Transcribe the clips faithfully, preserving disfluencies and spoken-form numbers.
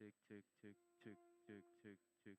Cek, cek, cek, cek, cek, cek, cek.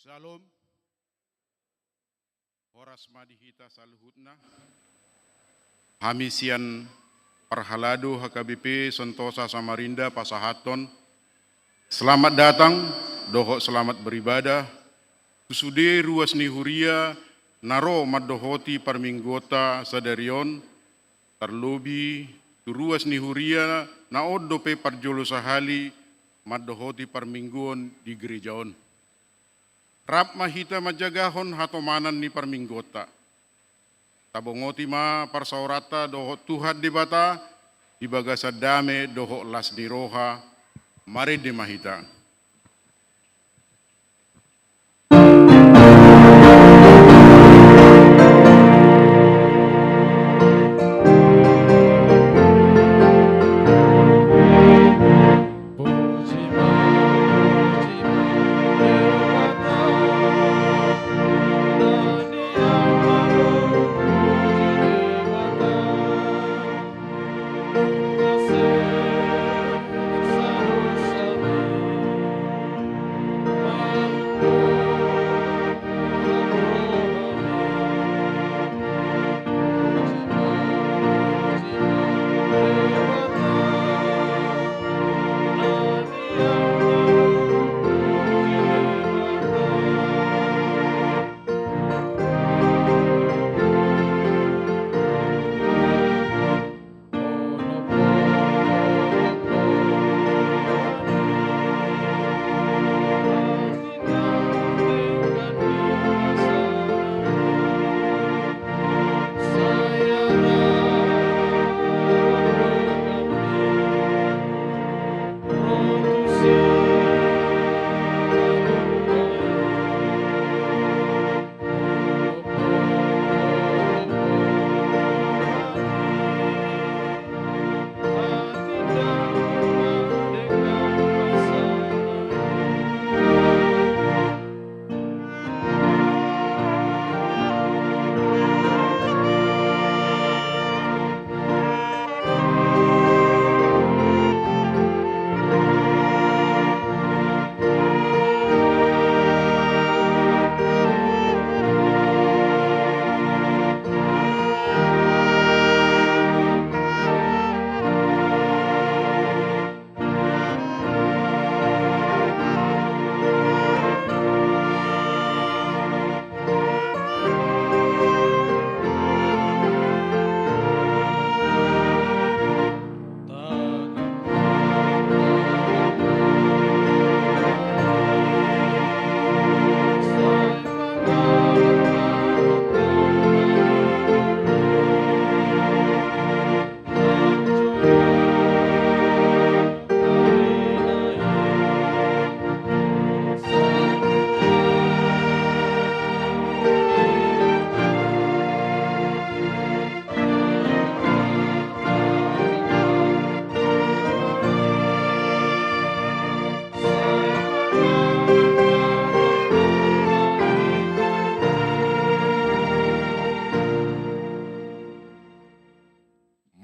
Syalom. Horas ma di hita saluhutna. Hami sian Parhalado H K B P Sentosa Samarinda pasahathon selamat datang dohot selamat beribadah tu sude ruas ni huria na ro mandohoti parmingguonta sadari on, tarlobi tu ruas ni huria na on dope parjolo sahali mandohoti parmingguon di gereja on. Rap ma hita manjagahon hatomanan ni parmingguonta. Tabongoti ma parsaoranta dohot Tuhan Debata di bagasan dame dohot las ni roha. Marende ma hita.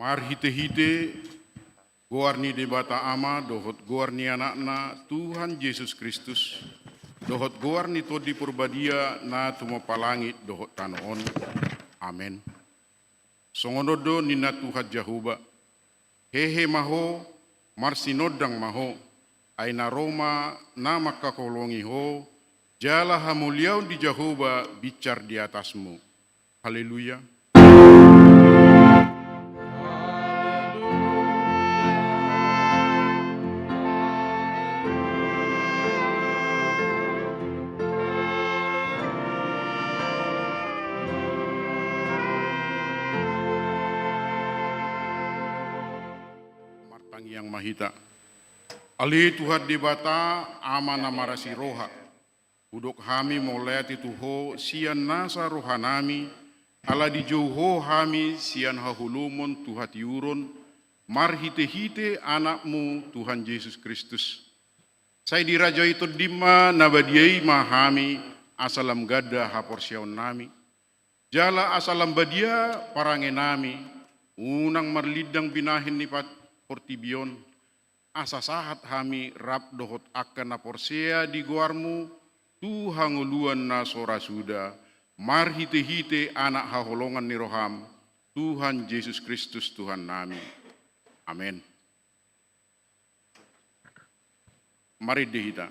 Marhitehite goar ni Debata Ama dohot goar ni Anakna Tuhan Jesus Kristus, dohot goar ni Tondi Porbadia na tumompa langit dohot tano on. Amen. Songon on do ninna Tuhan Jahowa: Hehe ma ho, marsinondang ma ho, ai na ro ma na mangkaholongi ho, jala hamuliaon di Jahowa binsar di atasmu. Haleluya. Martangiang ma hita. Ale Tuhan Debata, Ama na marasi roha, hudok hami mauliate tu Ho sian nasa rohanami, ala dijou Ho hami sian haholomon tu hatiuron, marhitehite Anakmu Tuhan Jesus Kristus. Sai dirajai Tondim ma na badia i ma hami, asa lam ganda haporseaonnami. Jala asa lam badia parangenami, unang marlindang binahen ni pat-, portibi on, asa sahat hami rap dohot angka na porsea di goarmu tu hangoluan na so ra suda, marhitehite Anak haholongan ni roham, Tuhan Jesus Kristus Tuhannami. Amen. Marende hita.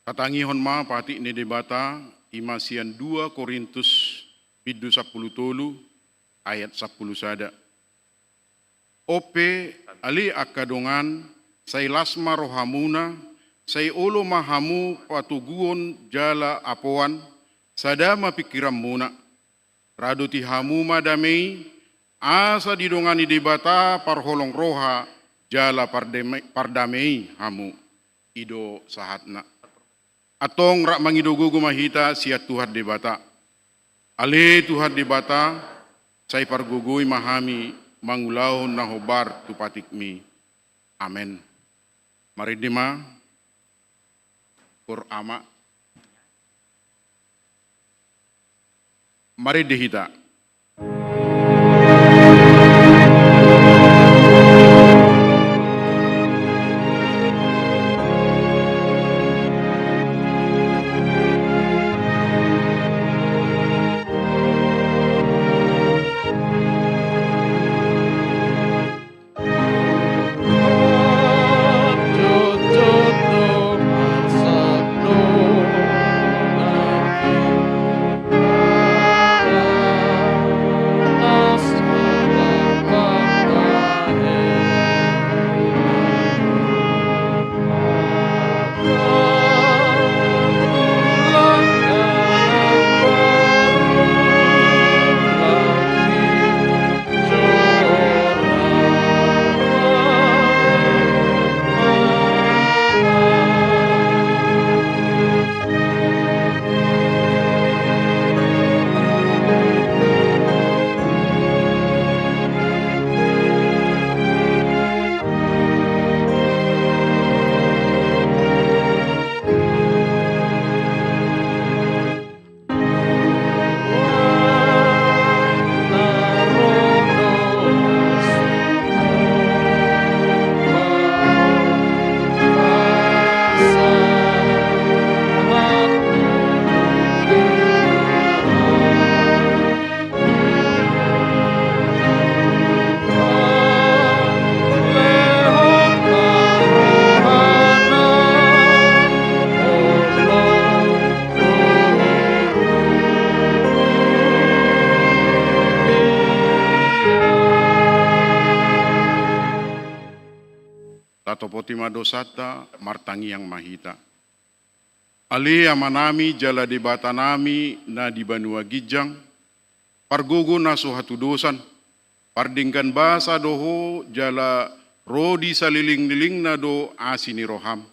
Hatangihon ma patik ni Debata, i ma sian dua Korintus bindu sampulu tolu ayat sampulu sada. On pe, ale angka dongan, sai las ma rohamuna, sai olo ma hamu patoguon jala apoan, sada ma pingkiranmuna. Radoti hamu ma dame i, asa didongani Debata parholong roha jala pardame-, pardame i hamu. I do sahatna. Antong rap mangido gogo ma hita sian Tuhan Debata. Ale Tuhan Debata, sai pargogoi ma hami mangulahon na hombar tu patikmi. Amen. Marende ma, Gor Ama. Marende hita. Tatopoti ma dosanta, martangiang ma hita. Ale Amanami jala Debatanami na di banua ginjang, pargogo na so hatudosan, pardenggan basa do Ho jala ro di salelenglelengna do asi ni rohaM.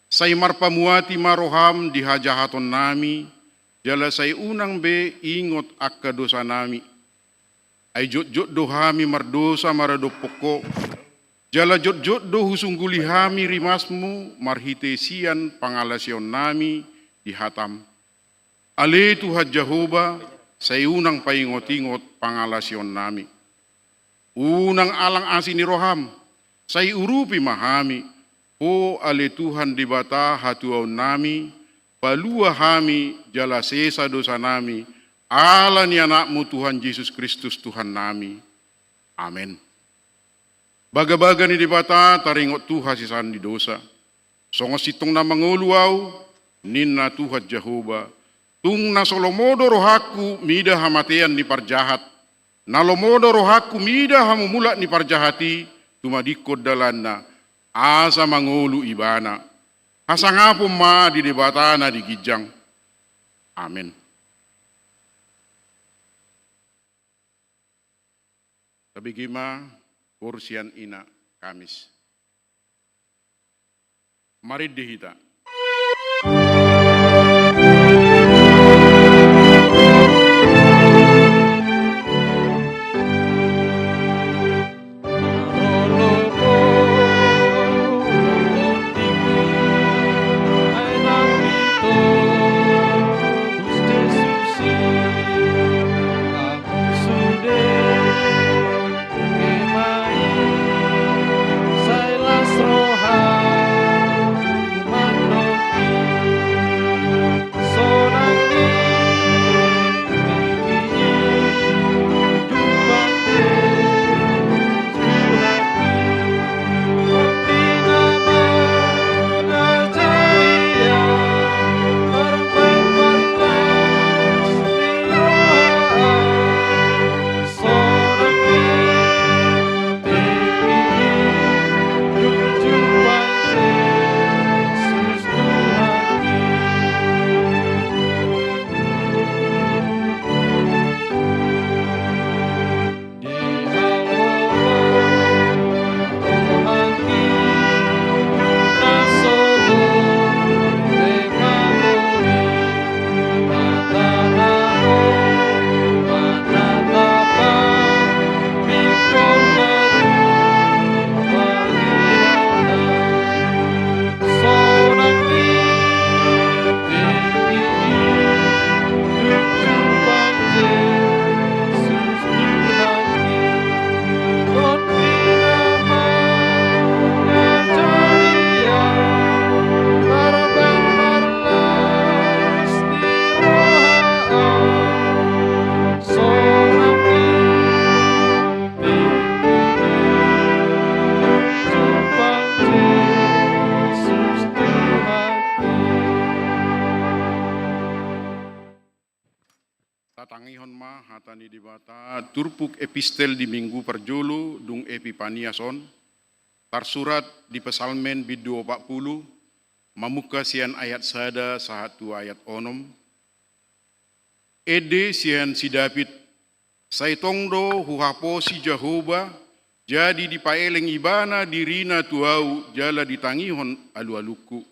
Sai marpamuati ma rohaM di hajahatonnami, jala sai unang be ingot angka dosanami. Ai jotjot do hami mardosa maradophon Ho, jala jotjot do husungguli hami rimasMu marhite sian pangalaseonnami di hataM. Ale Tuhan Jahowa, sai unang paingotingot pangalaseonnami. Unang alang asi ni rohaM, sai urupi ma hami, Ho ale Tuhan Debata hatuaonnami, palua hami jala sesa dosanami, ala ni AnakMu Tuhan Jesus Kristus Tuhannami. Amen. Bagabaga ni Debata taringot tu hasesaan ni dosa. Songon sintong na mangolu ahu, ninna Tuhan Jahowa, tung na so lomo do rohangku mida hamatean ni parjahat. Na lomo do rohangku mida hamumulak ni parjahat i, tumadingkon dalanna, asa mangolu ibana. Hasangapon ma di Debata na di ginjang. Amen. Tabege ma koor sian Ina Kamis. Marende hita. Tatangihon ma hata ni Debata, turpuk epistel di Minggu parjolo dung Epipanias on, tarsurat di Psalmen bindu opat pulu, mamungka sian ayat sada sahat tu ayat onom. Ende sian si David, sai tong do huhaposi Jahowa, jadi dipaeleng ibana dirina tu ahu jala ditangihon alualungku.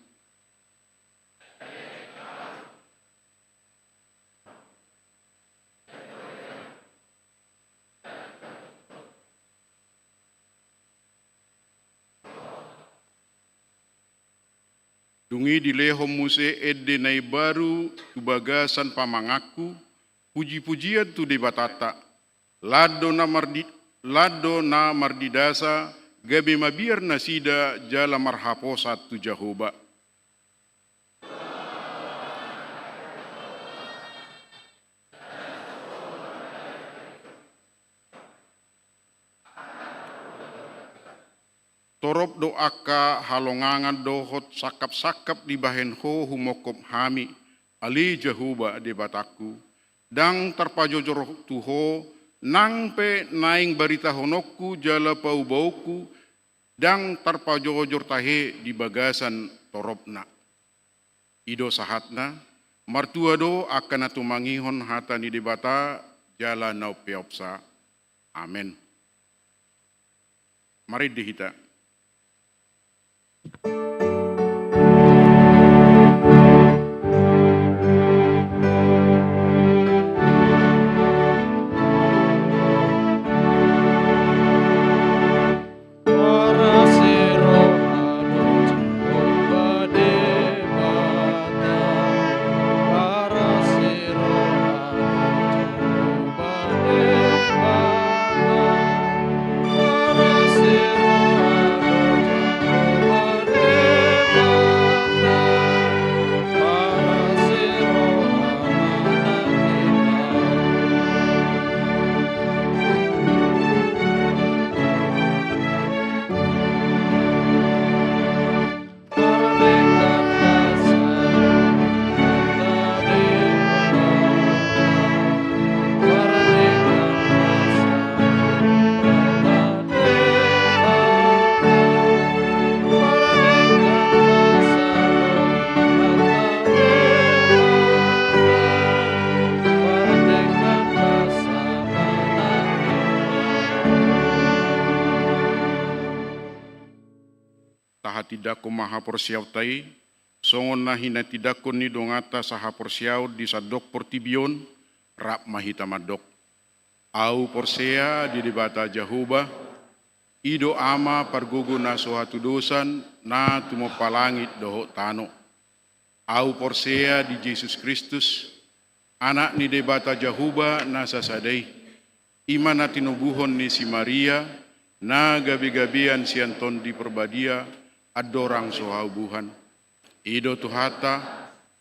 Dung i dilehon muse ende na imbaru tu bagasan pamanganku, pujipujian tu Debatanta. Lan do na mardi-, lan do na mardidasa, gabe mabiar nasida jala marhaposan tu Jahowa. Torop do angka halongangan dohot sangkapsangkap dibahen Ho humongkop hami, ale Jahowa Debatangku. Ndang tarpajojor tu Ho, nang pe naeng baritahononku jala paubaonku, ndang tarpajojor tahe di bagasan toropna. I do sahatna, martua do angka na tumangihon hata ni Debata jala na umpeopsa. Amen. Marende hita. Tahatindangkon ma haporseaonta i, songon na hinatindangkon ni donganta sahaporseaon di sandok portibi on. Rap ma hita mandok: Ahu porsea di Debata Jahowa, i do Ama pargogo na so hatudosan, na tumompa langit dohot tano. Ahu porsea di Jesus Kristus, Anak ni Debata Jahowa na sasada i, i ma na tinobuhon ni si Maria, na gabegabean sian Tondi Parbadia, andorang so haubuhan. I do Tuhanta,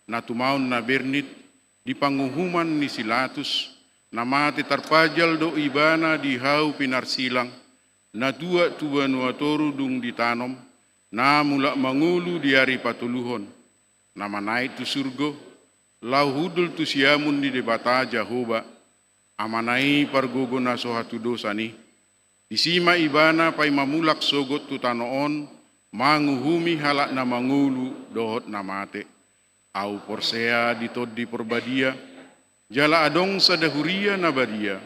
na tumaon na bernit, di panguhuman ni si Latus, na mate tarpajal do Ibana di hau pinarsilang, na tuat tu banua toru dung ditanom, na mulak mangolu di ari patoluhon, na manaek tu surgo, laho hundul tu siamun ni Debata Jahowa, Amana i pargogo na so hatudosan i. Disi ma Ibana paima mulak sogot tu tano on, manguhumi halak na mangolu dohot na mate. Ahu porsea di Tondi Parbadia, jala adong sada huria na badia,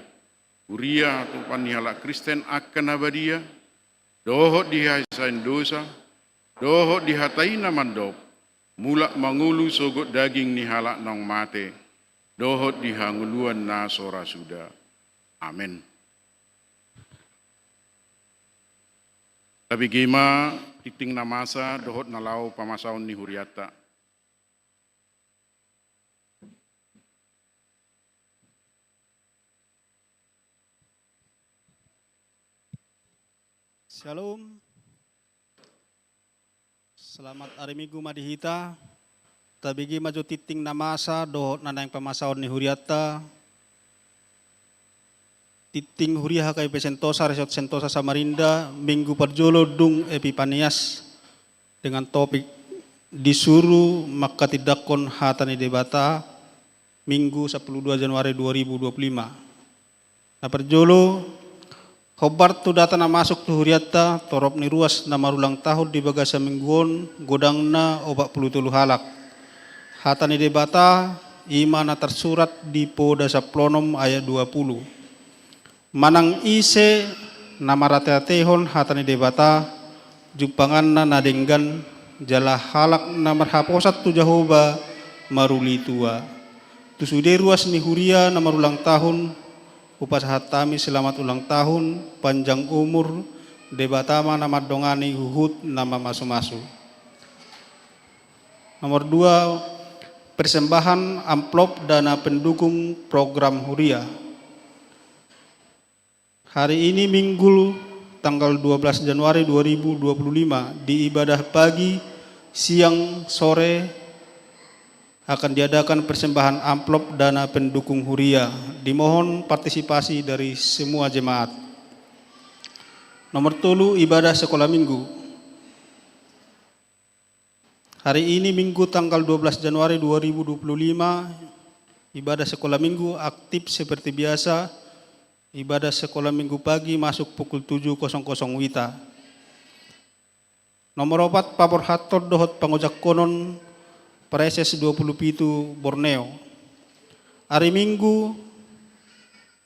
huria hatupan ni halak Kristen angka na badia, dohot di hahisaon dosa, dohot di hata i na mandok, mulak mangolu sogot daging ni halak naung mate, dohot di hangoluan na so ra suda. Amen. Tabege ma tingting na masa dohot na laho pamasaon ni hurianta. Shalom. Selamat hari Minggu ma di hita. Tabege ma jo tingting na masa dohot na naeng pamasaon ni hurianta. Tingting huria H K I P Sentosa, Resort Sentosa Samarinda, Minggu parjolo dung Epipanias, dengan topik disuruh manghatindangkon hata ni Debata, Minggu sampulu dua Januari dua ribu dua puluh lima. Na parjolo, hombar tu data na masuk tu hurianta, torop ni ruas na marulang tahun di bagasan minggu on, godangna opat pulu tolu halak. Hata ni Debata, i ma na tarsurat di Poda sampulu onom ayat dua pulu. Manang ise na marateatehon hata ni Debata, jumpanganna na denggan, jala halak na marhaposan tu Jahowa maruli tua. Tu sude ruas ni huria na marulang tahun, hupasahat hami selamat ulang tahun, panjang umur, Debata ma na mandongani huhut na mamasumasu. Nomor dua, persembahan amplop dana pendukung program huria. Hari ini Minggu tanggal dua belas Januari dua ribu dua puluh lima, di ibadah pagi, siang, sore, akan diadakan persembahan amplop dana pendukung huria. Dimohon partisipasi dari semua jemaat. Nomor tolu, ibadah sekolah minggu. Hari ini Minggu tanggal dua belas Januari dua ribu dua puluh lima, ibadah sekolah minggu aktif seperti biasa. Ibadah sekolah minggu pagi masuk pukul tujuh kosong kosong wita. Nomor opat, paborhathon dohot pangojangkonon Praeses dua puluh pitu Borneo. Ari Minggu,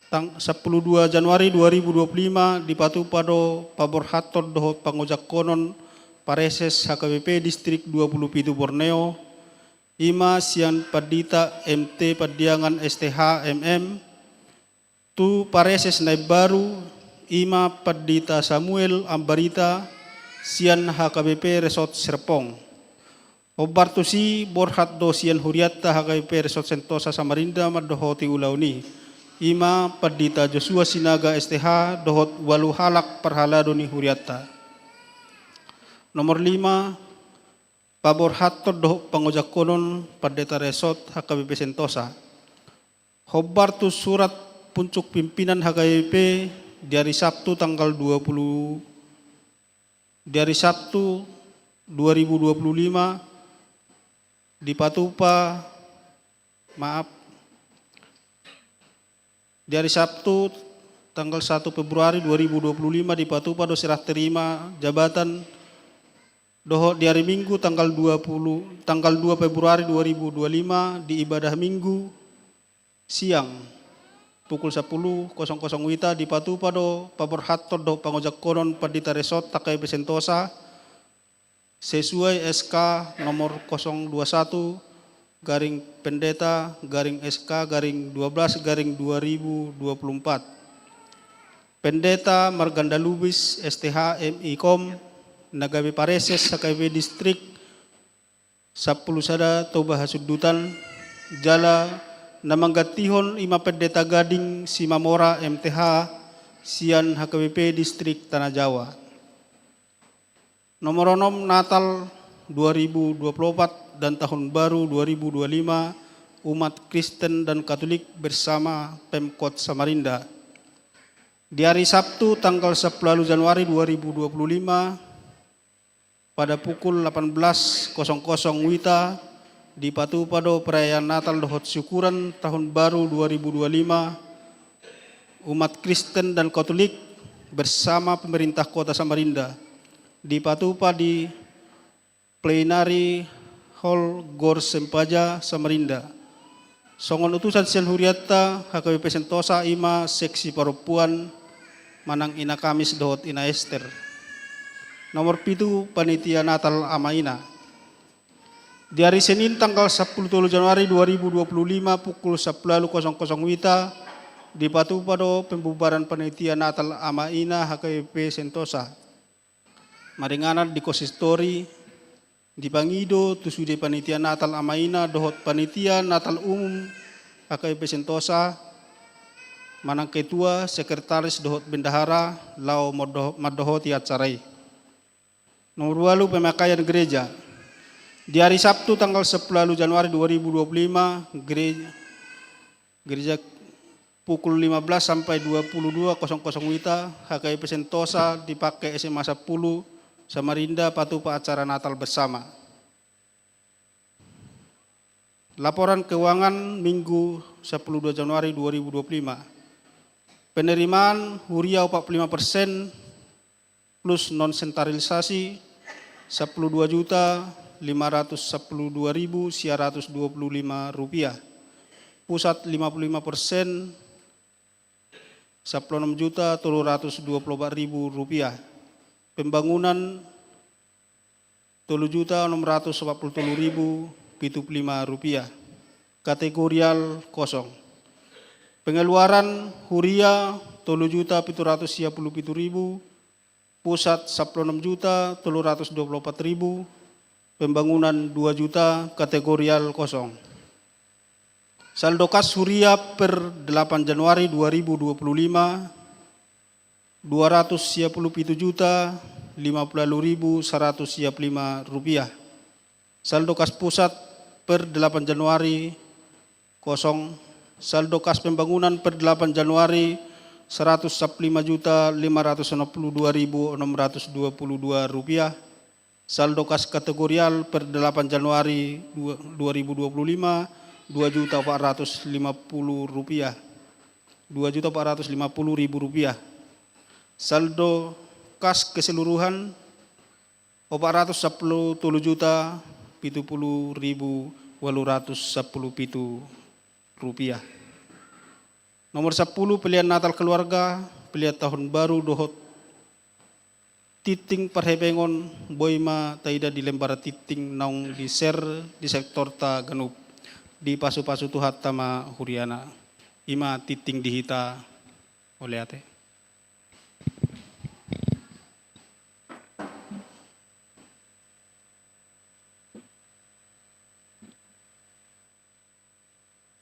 tang-, sampulu dua Januari dua ribu dua puluh lima, dipatupa do paborhathon dohot pangojangkonon Praeses H K B P Distrik dua puluh pitu Borneo, i ma sian Pandita M T Pandiangan S T H M M, tu Praeses na imbaru, i ma Pandita Samuel Ambarita, sian H K B P Resort Serpong. Hombar tusi borhat do sian hurianta H K B P Resort Sentosa Samarinda mandohoti ulaon i, i ma Pandita Joshua Sinaga S T H dohot ualu halak parhalado ni hurianta. Nomor lima, paborhathon dohot pangojangkonon Pandita Resort H K B P Sentosa. Hombar tu surat puncuk pimpinan H K B P di ari Sabtu tanggal dua puluh, di ari Sabtu dua ribu dua puluh lima, dipatupa, maaf, di ari Sabtu tanggal satu Februari dua ribu dua puluh lima, dipatupa do serah terima jabatan, dohot di ari Minggu tanggal dua puluh, tanggal dua Februari dua ribu dua puluh lima, di ibadah Minggu siang, pukul sampulu kosong kosong wita, dipatupa do paborhathon dohot pangojangkonon Pandita Resort H K B P Sentosa, sesuai S K nomor kosong dua satu garing Pendeta garing S K garing dua belas garing dua ribu dua puluh empat. Pendeta Marganda Lubis S T H M I Kom, na gabe Praeses H K B P Distrik sampulu sada Toba Hasundutan, jala na manggantihon i ma Pendeta Gading Simamora M T H, sian H K B P Distrik Tanah Jawa. Nomor onom, Natal dua ribu dua puluh empat dan Tahun Baru dua ribu dua puluh lima, umat Kristen dan Katolik bersama Pemkot Samarinda. Di ari Sabtu tanggal sampulu ualu Januari dua ribu dua puluh lima, pada pukul delapan belas kosong kosong wita, dipatupa do perayaan Natal dohot syukuran Tahun Baru dua ribu dua puluh lima, umat Kristen dan Katolik bersama pemerintah Kota Samarinda. Dipatupa di Plenary Hall Gor Sempaja, Samarinda. Songon utusan sian hurianta H K B P Sentosa, i ma seksi parompuan manang Ina Kamis dohot Ina Ester. Nomor pitu, Panitia Natal Ama Ina. Di ari Senin tanggal sampulu tolu Januari dua ribu dua puluh lima pukul sampulu ualu kosong kosong wita, dipatupa do pembubaran Panitia Natal Ama Ina H K B P Sentosa. Maringanan di konsistori, dipangido tu sude Panitia Natal Ama Ina dohot Panitia Natal Umum H K B P Sentosa, manang ketua, sekretaris dohot bendahara, laho mondo-, mandohoti acara i. Nomor ualu, pemakaian gereja. Di ari Sabtu tanggal sampulu ualu Januari dua ribu dua puluh lima, gere-, gereja pukul lima belas sampai dua puluh dua kosong kosong wita, H K B P Sentosa dipake S M A sampulu Samarinda patupa acara Natal bersama. Laporan keuangan Minggu sampulu dua Januari dua ribu dua puluh lima. Penerimaan huria opat puluh lima persen plus non sentralisasi sampulu dua juta lima ratus sampulu dua ribu sia ratus dua puluh lima rupiah. Pusat lima puluh lima persen, sampulu onom juta tolu ratus dua puluh opat ribu rupiah. Pembangunan tolu juta onom ratus opat puluh tolu ribu pitu puluh lima rupiah. Kategorial kosong. Pengeluaran huria tolu juta pitu ratus sia puluh pitu ribu, pusat sampulu onom juta tolu ratus dua puluh opat ribu, pembangunan dua juta, kategorial kosong. Saldo kas huria per delapan Januari dua ribu dua puluh lima, dua ratus sia puluh pitu juta lima puluh ualu ribu saratus sia puluh lima rupiah. Saldo kas pusat per delapan Januari, kosong. Saldo kas pembangunan per delapan Januari, saratus sampulu lima juta lima ratus onom puluh dua ribu onom ratus dua puluh dua rupiah. Saldo kas kategorial per delapan Januari dua, dua ribu dua puluh lima, dua juta opat ratus lima puluh rupiah. Dua juta opat ratus lima puluh ribu rupiah. Saldo kas keseluruhan, opat ratus sampulu tolu juta pitu pulu ribu ualu ratus sampulu pitu rupiah. Nomor sampulu, pelean Natal keluarga, pelean tahun baru dohot tinting parhepengon, boi ma taida di lembar tinting naung di-share di sektorta ganup. Dipasupasu Tuhanta ma huriana. I ma tinting di hita, mauliate.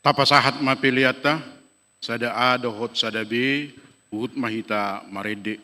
Tapasahat ma peleanta, sada A dohot sada B, huhut ma hita marende.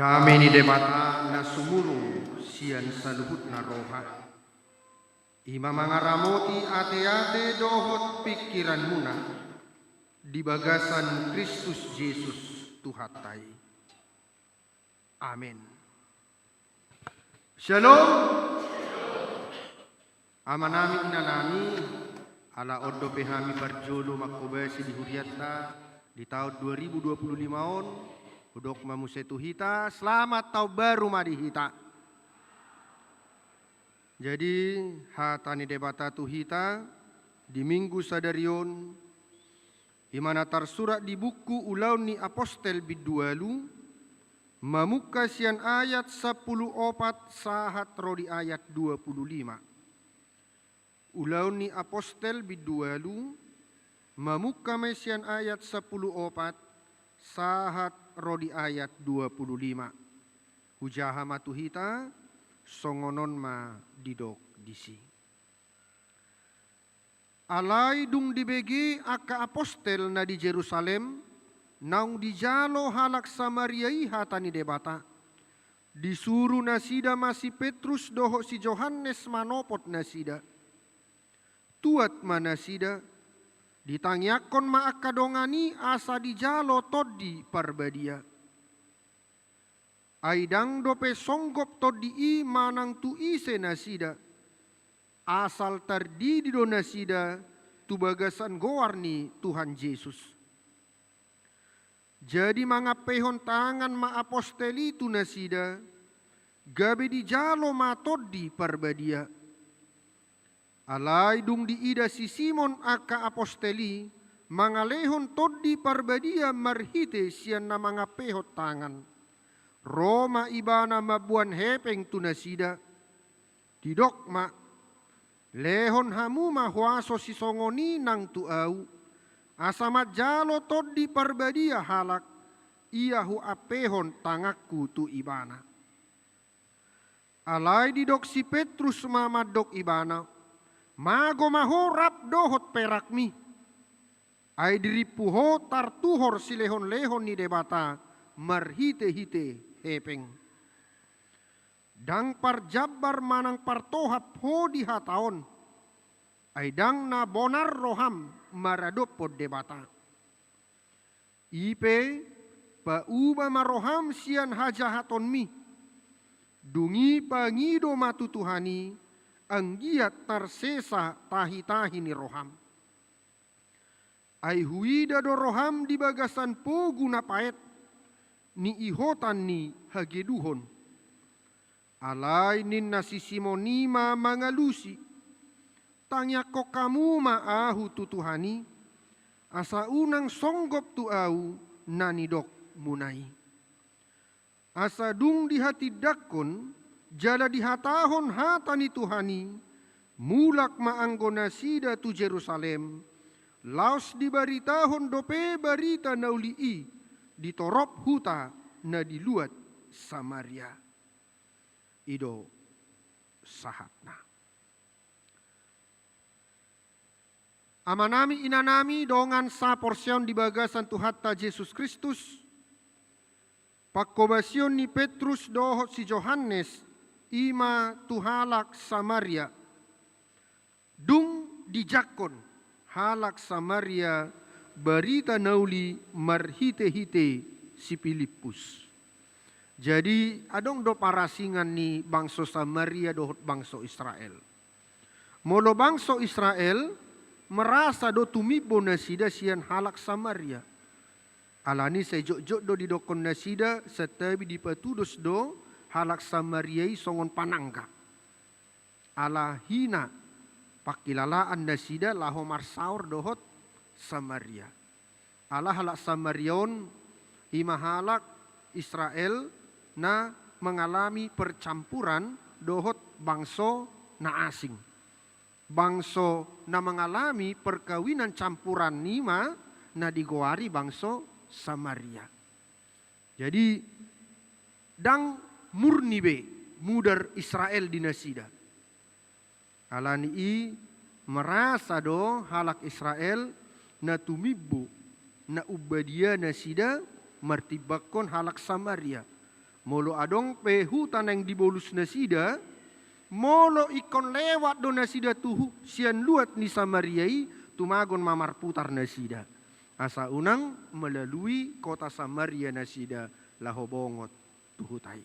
Dame ni Debata na sumurung sian saluhutna roha, I ma mangaramoti ateate dohot pingkiranmuna di bagasan Kristus Jesus Tuhanta i. Amen. Shalom. Amanami, inanami, ala on dope hami parjolo manghobasi di hurianta di taon dua ribu dua puluh lima on, hudok ma muse tu hita, selamat taon baru ma di hita. Jadi, hata ni Debata tu hita di Minggu sadari on, i ma na tarsurat di buku Ulaon ni Apostel bindu ualu, mamungka sian ayat sampulu opat sahat ro di ayat dua puluh lima. Ulaon ni Apostel bindu ualu, mamungka ma i sian ayat sampulu opat sahat ro di ayat dua puluh lima. Hujaha ma tu hita, songon on ma didok disi. Alai dung dibege angka apostel na di Jerusalem, naung dijalo halak Samaria i hata ni Debata, disuru nasida ma si Petrus dohot si Johannes manopot nasida. Tuat ma nasida, ditangiangkon ma angka dongan i asa dijalo Tondi Parbadia. Ai ndang dope songgop Tondi i manang tu ise nasida, asal tardidi do nasida tu bagasan goar ni Tuhan Jesus. Jadi mangampehon tangan ma apostel i tu nasida, gabe dijalo ma Tondi Parbadia. Alai dung diida si Simon angka apostel i mangalehon Tondi Parbadia marhite sian na mangampehon tangan, ro ma ibana mamboan hepeng tu nasida. Didok ma, lehon hamu ma huaso sisongon i nang tu ahu, asa manjalo Tondi Parbadia halak, ia huampehon tanganku tu ibana. Alai didok si Petrus ma mandok ibana, mago ma ho rap dohot perakmi. Ai dirimpu ho tartuhor silehonlehon ni Debata marhitehite hepeng. Ndang parjambar manang partohap ho di hata on, ai ndang na bonar roham maradophon Debata. I pe, pauba ma roham sian hajahatonmi. Dung i pangido ma tu Tuhan i, anggiat tarsesa tahitahi ni roham. Ai huida do roham di bagasan pogu na paet, niihotan ni hageduhon. Alai ninna si Simon i ma mangalusi, tangiangkon hamu ma ahu tu Tuhan i, asa unang songgop tu ahu na nidokmuna i. Asa dung dihatindangkon jala dihatahon hata ni Tuhan i, mulak ma anggo nasida tu Jerusalem, laos dibaritahon dope barita na uli i di torop huta na di luat Samaria. I do sahatna. Amanami, inanami, dongan saporseaon di bagasan Tuhanta Jesus Kristus, panghobasion ni Petrus dohot si Johannes i ma tu halak Samaria. Dung dijangkon halak Samaria barita na uli marhitehite si Pilippus. Jadi, adong do parasingan ni bangso Samaria dohot bangso Israel. Molo bangso Israel, merasa do tumimbo nasida sian halak Samaria. Alani sai jotjot do didokkon nasida, santabi dipatudos do halak Samaria i songon panangga. Ala hina pangkilalaan nasida laho marsaor dohot Samaria. Ala halak Samaria on i ma halak Israel na mengalami percampuran dohot bangso na asing. Bangso na mengalami perkawinan campuran i ma na digoari bangso Samaria. Jadi, ndang murni be mudar Israel di nasida. Alani i merasa do halak Israel na tumimbo, na umbadia nasida martimbangkon halak Samaria. Molo adong pe huta naeng dibolus nasida, Molo ingkon lewat do nasida tu hu-, sian luat ni Samaria i, tumagon ma marputar nasida. Asa unang melalui kota Samaria nasida laho bongot tu huta i.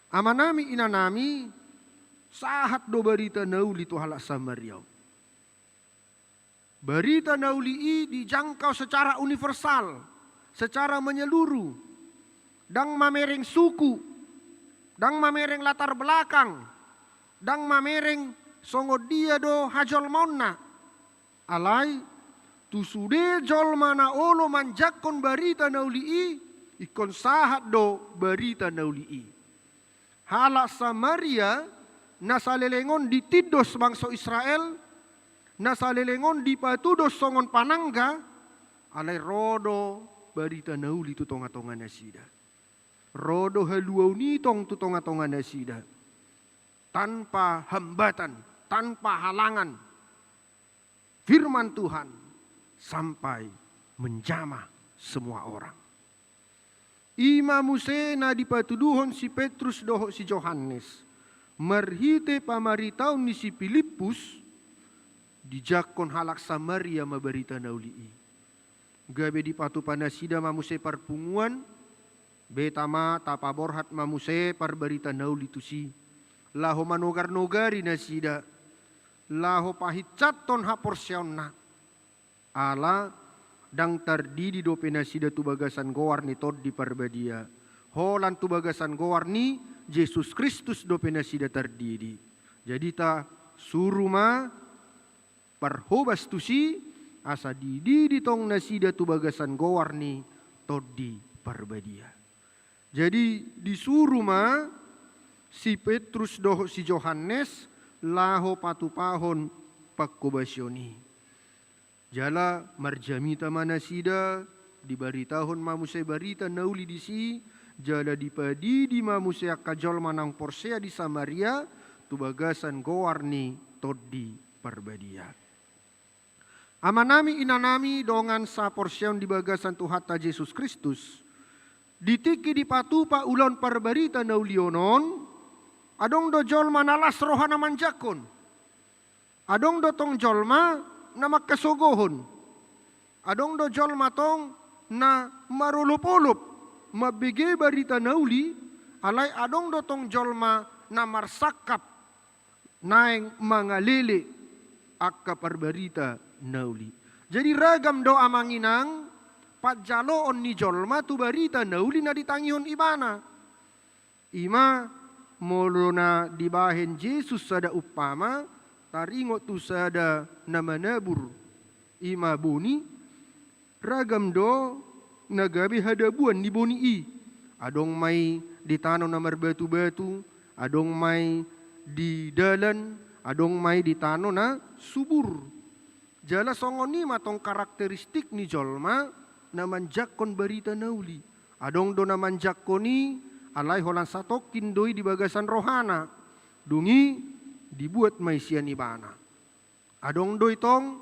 Amanami, inanami, sahat do barita na uli tu halak Samaria on. Barita na uli i dijangkau secara universal, secara menyeluruh. Ndang mamereng suku, ndang mamereng latar belakang, ndang mamereng songon dia do hajolmaonna. Alai, tu sude jolma na olo manjangkon barita na uli i, ingkon sahat do barita na uli i. Halak Samaria na saleleng on ditindos bangso Israel, na saleleng on dipatudos songon panangga, alai ro do barita na uli tu tonga-tonga nasida. Ro do haluaon i tong tu tonga-tonga nasida. Tanpa hambatan, tanpa halangan. Firman Tuhan sampai menjamah semua orang. I ma muse na dipatuduhon si Petrus dohot si Johannes, marhite pamaritaon ni si Pilippus, dijangkon halak Samaria ma barita na uli i. Gabe dipatupa nasida ma muse parpunguan, beta ma tapaborhat ma muse parbarita na uli tusi. Laho manogar-nogari nasida, laho pahinsathon haporseaonna. Ala ndang tardidi dope nasida tu bagasan goar ni Tondi Parbadia. Holan tu bagasan goar ni Jesus Kristus dope nasida tardidi. Jadi tasuru ma parhobas tusi, asa dididi tong nasida tu bagasan goar ni Tondi Parbadia. Jadi disuru ma si Petrus dohot si Johannes laho patupahon panghobasion i. Jala marjamita ma nasida, dibaritahon ma muse barita na uli disi, jala dipadidi ma muse angka jolma naung porsea di Samaria, tu bagasan goar ni Tondi Parbadia. Amanami, inanami, dongan saporseaon di bagasan Tuhanta Jesus Kristus, di tingki dipatupa ulaon parbarita na uli on, adong do jolma na las rohana manjangkon. Adong do tong jolma na mangkasogohon. Adong do jolma tong na marolopolop mambege barita na uli, alai adong do tong jolma na marsangkap naeng mangalele angka parbarita na uli. Jadi ragam do, amang inang, panjaloon ni jolma tu barita na uli na ditangihon ibana. I ma molo na dibahen Jesus sada umpama, taringot tu sada na manabur, i ma boni, ragam do na gabe hadabuan ni boni i. Adong ma i di tano na marbatu-batu, adong ma i di dalan, adong ma i di tano na subur. Jala songon i ma tong karakteristik ni jolma na manjangkon barita na uli. Adong do na manjangkon i, alai holan satongkin do i di bagasan rohana. Dung i dibuat ma i sian ibana. Adong do i tong,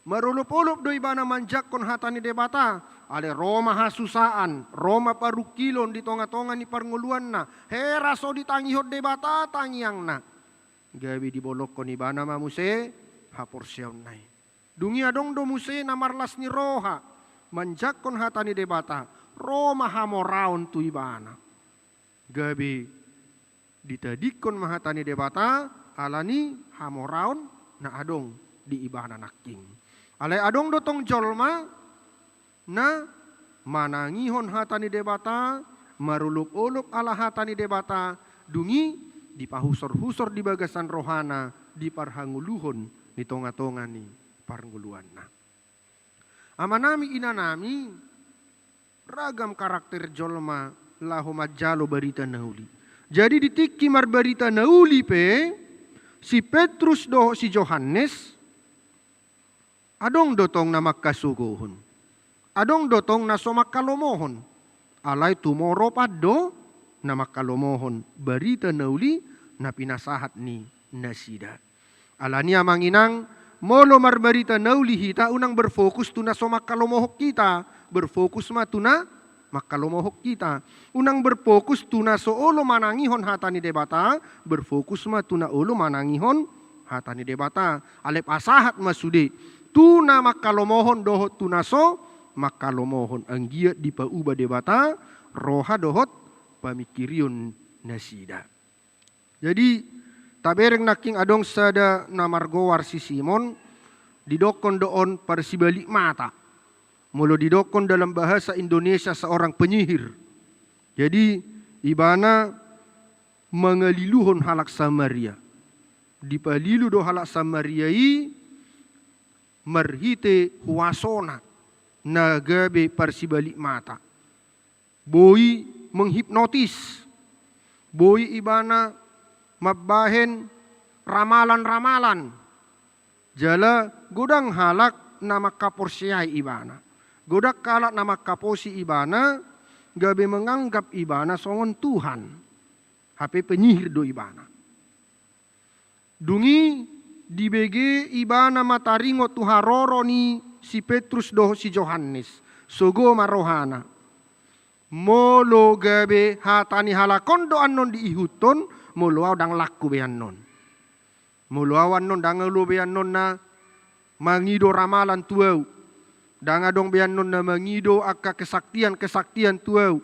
marolopolop do ibana manjangkon hata ni Debata, alai ro ma hasusaan, ro ma parungkilon di tonga-tonga ni parngoluanna, hera so ditangihon Debata tangiangna. Gabe dibolongkon ibana ma muse haporseaonna i. Dung i adong do muse na marlas ni roha manjangkon hata ni Debata, ro ma hamoraon tu ibana. Gabe ditadingkon ma hata ni Debata ala ni hamoraon na adong di ibana nangkin. Alai adong do tong jolma na manangihon hata ni Debata, marolopolop ala hata ni Debata, dung i dipahusor-husor di bagasan rohana, diparhangoluhon di tonga-tonga ni parngoluanna. Amanami, inanami, ragam karakter jolma laho manjalo barita na uli. Jadi di tingki marbarita na uli pe, si Petrus dohot si Johannes, adong do tong na mangkasogohon. Adong do tong na so mangkalomohon. Alai tumorop an do na mangkalomohon barita na uli na pinasahat ni nasida. Ala ni, amang inang, molo marbarita na uli hita, unang berfokus tu na so mangkalomohon hita, berfokus ma tu na Mangkalomohon hita. Unang berfokus tu na so olo manangihon hata ni Debata, berfokus ma tu na olo manangihon hata ni Debata. Alai pasahat ma sude tu na mangkalomohon dohot tu na so mangkalomohon, anggiat dipauba Debata roha dohot pamingkirion nasida. Jadi, tabereng nangkin adong sada na margoar si Simon, didokkon do on parsibalik mata. Molo didokkon dalam bahasa Indonesia, seorang penyihir. Jadi, ibana mangaliluhon halak Samaria. Dipalilu do halak Samaria i marhite huasona na gabe parsibalik mata. Boi menghipnotis, boi ibana mambahen ramalan-ramalan. Jala godang halak na mangkaporseai ibana. Godang halak na mangkaposi ibana, gabe menganggap ibana songon Tuhan. Hape penyihir do ibana. Dung i dibege ibana ma taringot tu haroro ni si Petrus dohot si Johannes. Sogo ma rohana. Molo gabe hata ni halak on do annon diihuthon, molo ahu ndang langku be annon. Molo ahu annon ndang olo be annon na mangido ramalan tu ahu. Ndang adong be annon na mangido angka kesaktian-kesaktian tu ahu.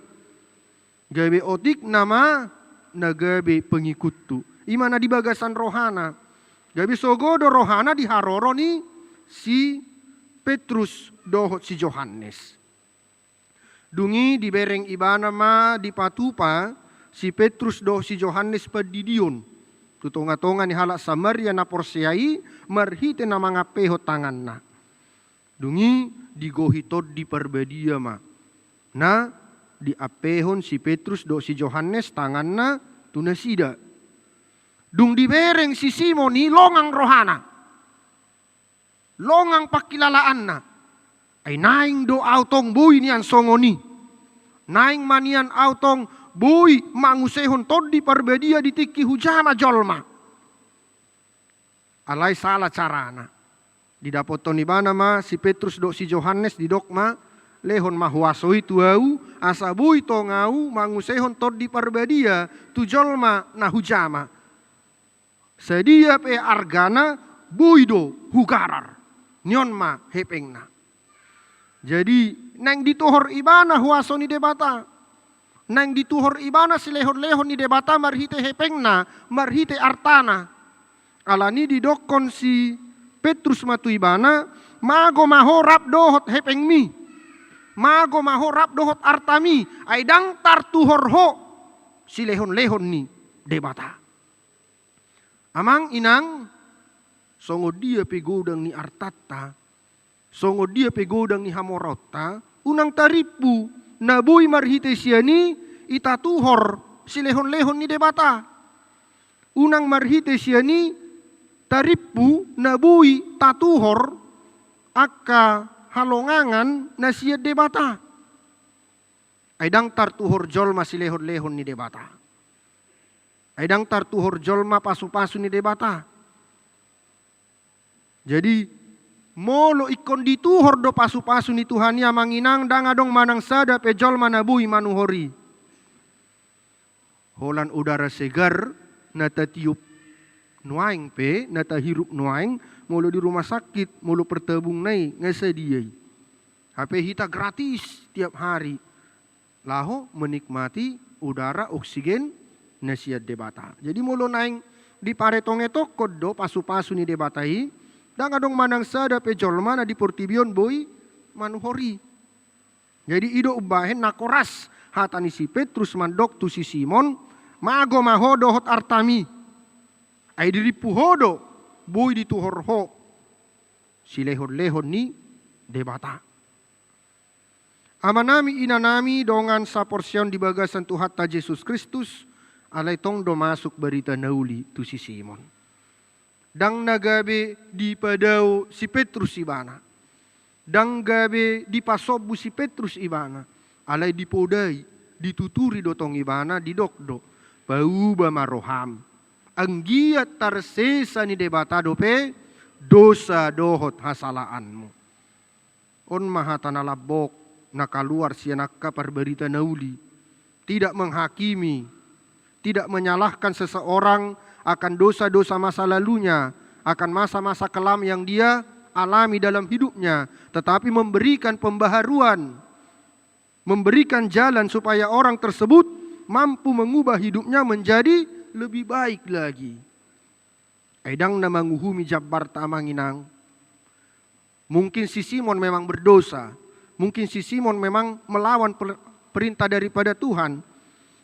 Gabe otik nama na gabe pengikuthu. I ma na di bagasan rohana. Gabe sogo do rohana di haroro ni si Petrus dohot si Johannes. Dung i dibereng ibana ma dipatupa si Petrus dohot si Johannes pandidion tu tonga-tonga ni halak Samaria na porsea i marhite na mangampehon tanganna. Dung i digohi Tondi Parbadia ma na diampehon si Petrus dohot si Johannes tanganna tu nasida. Dung dibereng si Simon i longang rohana. Longang pangkilalaanna. Ai naeng do ahu tong boi nian songon i. Naeng ma nian ahu tong boi mangusehon Tondi Parbadia di tingki hujama jolma. Alai sala carana. Didapothon ibana ma si Petrus dohot si Johannes, didok ma, lehon ma huaso i tu ahu, asa boi tong ahu mangusehon Tondi Parbadia tu jolma na hujama. Sadia pe argana boi do hugarar. Nion ma hepengna. Jadi, naeng dituhor ibana huaso ni Debata. Naeng dituhor ibana silehon-lehon ni Debata marhite hepengna, marhite artana. Alani didokkon si Petrus ma tu ibana, mago ma ho rap dohot hepengmi. Mago ma ho rap dohot artami. Ai ndang tartuhor ho silehon-lehon ni Debata. Amang inang, songon dia pe godang ni artanta, songon dia pe godang ni hamoraonta, unang tarimpu na boi marhite sian i i tatuhor silehon-lehon ni Debata. Unang marhite sian i tarimpu na boi tatuhor angka halongangan na sian Debata. Ai ndang tartuhor jolma silehon-lehon ni Debata. Ai ndang tartuhor jolma pasu-pasu ni Debata. Jadi, molo ingkon dituhor do pasu-pasu ni Tuhan i, amang inang, ndang adong manang sada pe jolma na boi manuhor i. Holan udara segar na tatiup nuaeng pe, na tahirup nuaeng, molo di rumah sakit, molo pertabungna i nga sadia i. Hape hita gratis tiap hari laho menikmati udara oksigen na sian Debata. Jadi molo naeng diparetongetongkon do pasu-pasu ni Debata i, ndang adong manang sada pe jolma na di portibi on boi manuhor i. Jadi i do umbahen na koras hata ni si Petrus mandok tu si Simon, mago ma ho dohot artami. Ai dirimpu ho do boi dituhor ho silehon-lehon ni Debata. Amanami, inanami, dongan saporseaon di bagasan Tuhanta Jesus Kristus, alai tong do masuk barita na uli tu si Simon. Ndang na gabe dipadao si Petrus ibana. Ndang gabe dipasombu si Petrus ibana. Alai dipodai, dituturi do tong ibana, didok do, pauba ma roham. Anggiat tarsesa ni Debata dope dosa dohot hasalaanmu. On ma hata na lambok na kaluar sian angka parbarita na uli. Tidak menghakimi, tidak menyalahkan seseorang akan dosa-dosa masa lalunya, akan masa-masa kelam yang dia alami dalam hidupnya, tetapi memberikan pembaharuan, memberikan jalan supaya orang tersebut mampu mengubah hidupnya menjadi lebih baik lagi. Ai ndang na manguhumi jambarta, amang inang. Mungkin si Simon memang berdosa. Mungkin si Simon memang melawan per-, perintah daripada Tuhan.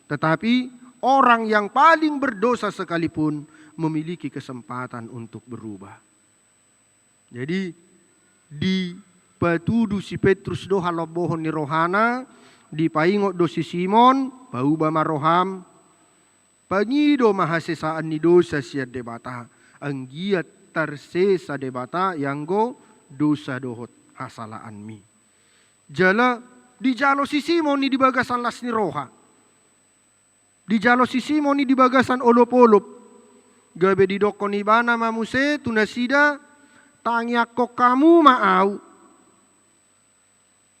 Tetapi orang yang paling berdosa sekalipun memiliki kesempatan untuk berubah. Jadi, dipatudu si Petrus do halombohon ni rohana, dipaingot do si Simon, pauba ma roham, pangido ma hasesaan ni dosa sian Debata, anggiat tarsesa Debata ianggo dosa dohot hasalaanmi. Jala dijalo si Simon i di bagasan las ni roha. Dijalo si Simon i di bagasan olopolop. Gabe didokkon ibana ma muse tu nasida, tangiangkon hamu ma au,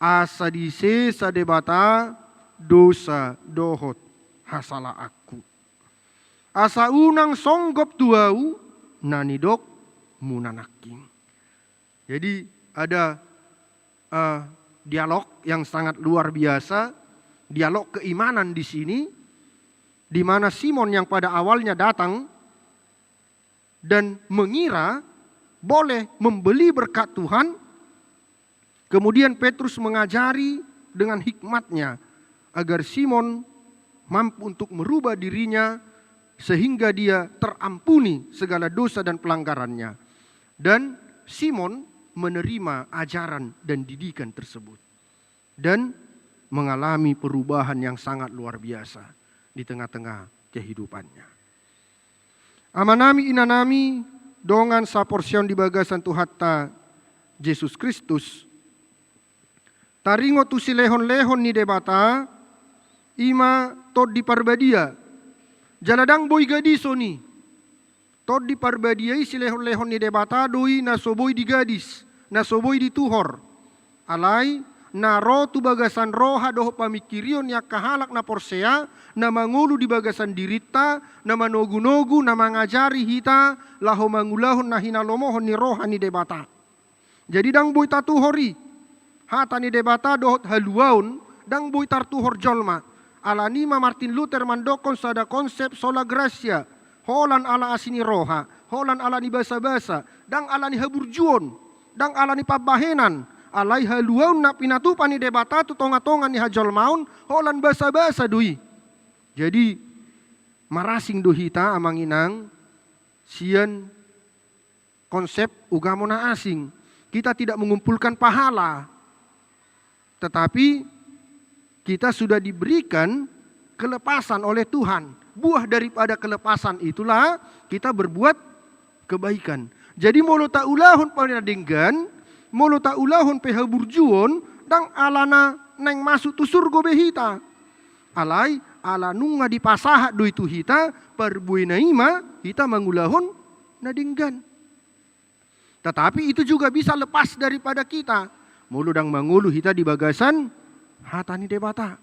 asa disesa Debata dosa dohot hasalaanku. Asa unang songgop tu au na nidokmuna nangkin. Jadi ada, eh, dialog yang sangat luar biasa, dialog keimanan di sini, di mana Simon yang pada awalnya datang dan mengira boleh membeli berkat Tuhan, kemudian Petrus mengajari dengan hikmatnya agar Simon mampu untuk merubah dirinya sehingga dia terampuni segala dosa dan pelanggarannya. Dan Simon menerima ajaran dan didikan tersebut dan mengalami perubahan yang sangat luar biasa di tengah-tengah kehidupannya. Amanami, inanami, dongan saporseaon di bagasan Tuhanta Jesus Kristus, taringot tu silehon-lehon ni Debata, i ma Tondi Parbadia. Jala ndang boi gadison i. Tondi Parbadia i silehon-lehon ni Debata do i na so boi digadis, na so boi dituhor. Alai na ro tu bagasan roha dohot pamingkirion ni angka halak na porsea, na mangolu di bagasan dirinta, na manogu-nogu, na mangajari hita laho mangulahon na hinalomohon ni roha ni Debata. Jadi ndang boi tatuhor i. Hata ni Debata dohot haluaon ndang boi tartuhor jolma. Alani i ma Martin Luther mandokkon sada konsep sola gratia. Holan ala asi ni roha, holan ala ni basabasa, ndang ala ni haburjuon, ndang ala ni pambahenan, alai haluaon na pinatupa ni Debata tu tonga-tonga ni hajolmaon, holan basabasa do i. Jadi marasing do hita, amang inang, sian konsep ugamo na asing. Kita tidak mengumpulkan pahala, tetapi kita sudah diberikan kelepasan oleh Tuhan. Buah daripada kelepasan itulah kita berbuat kebaikan. Jadi molo taulahon pe na denggan, molo taulahon pe haburjuon, ndang ala na naeng masuk tu surgo be hita. Alai ala nunga dipasahat do i tu hita, parbuena i ma hita mangulahon na denggan. Tetapi itu juga bisa lepas daripada kita molo ndang mangolu hita di bagasan hata ni Debata.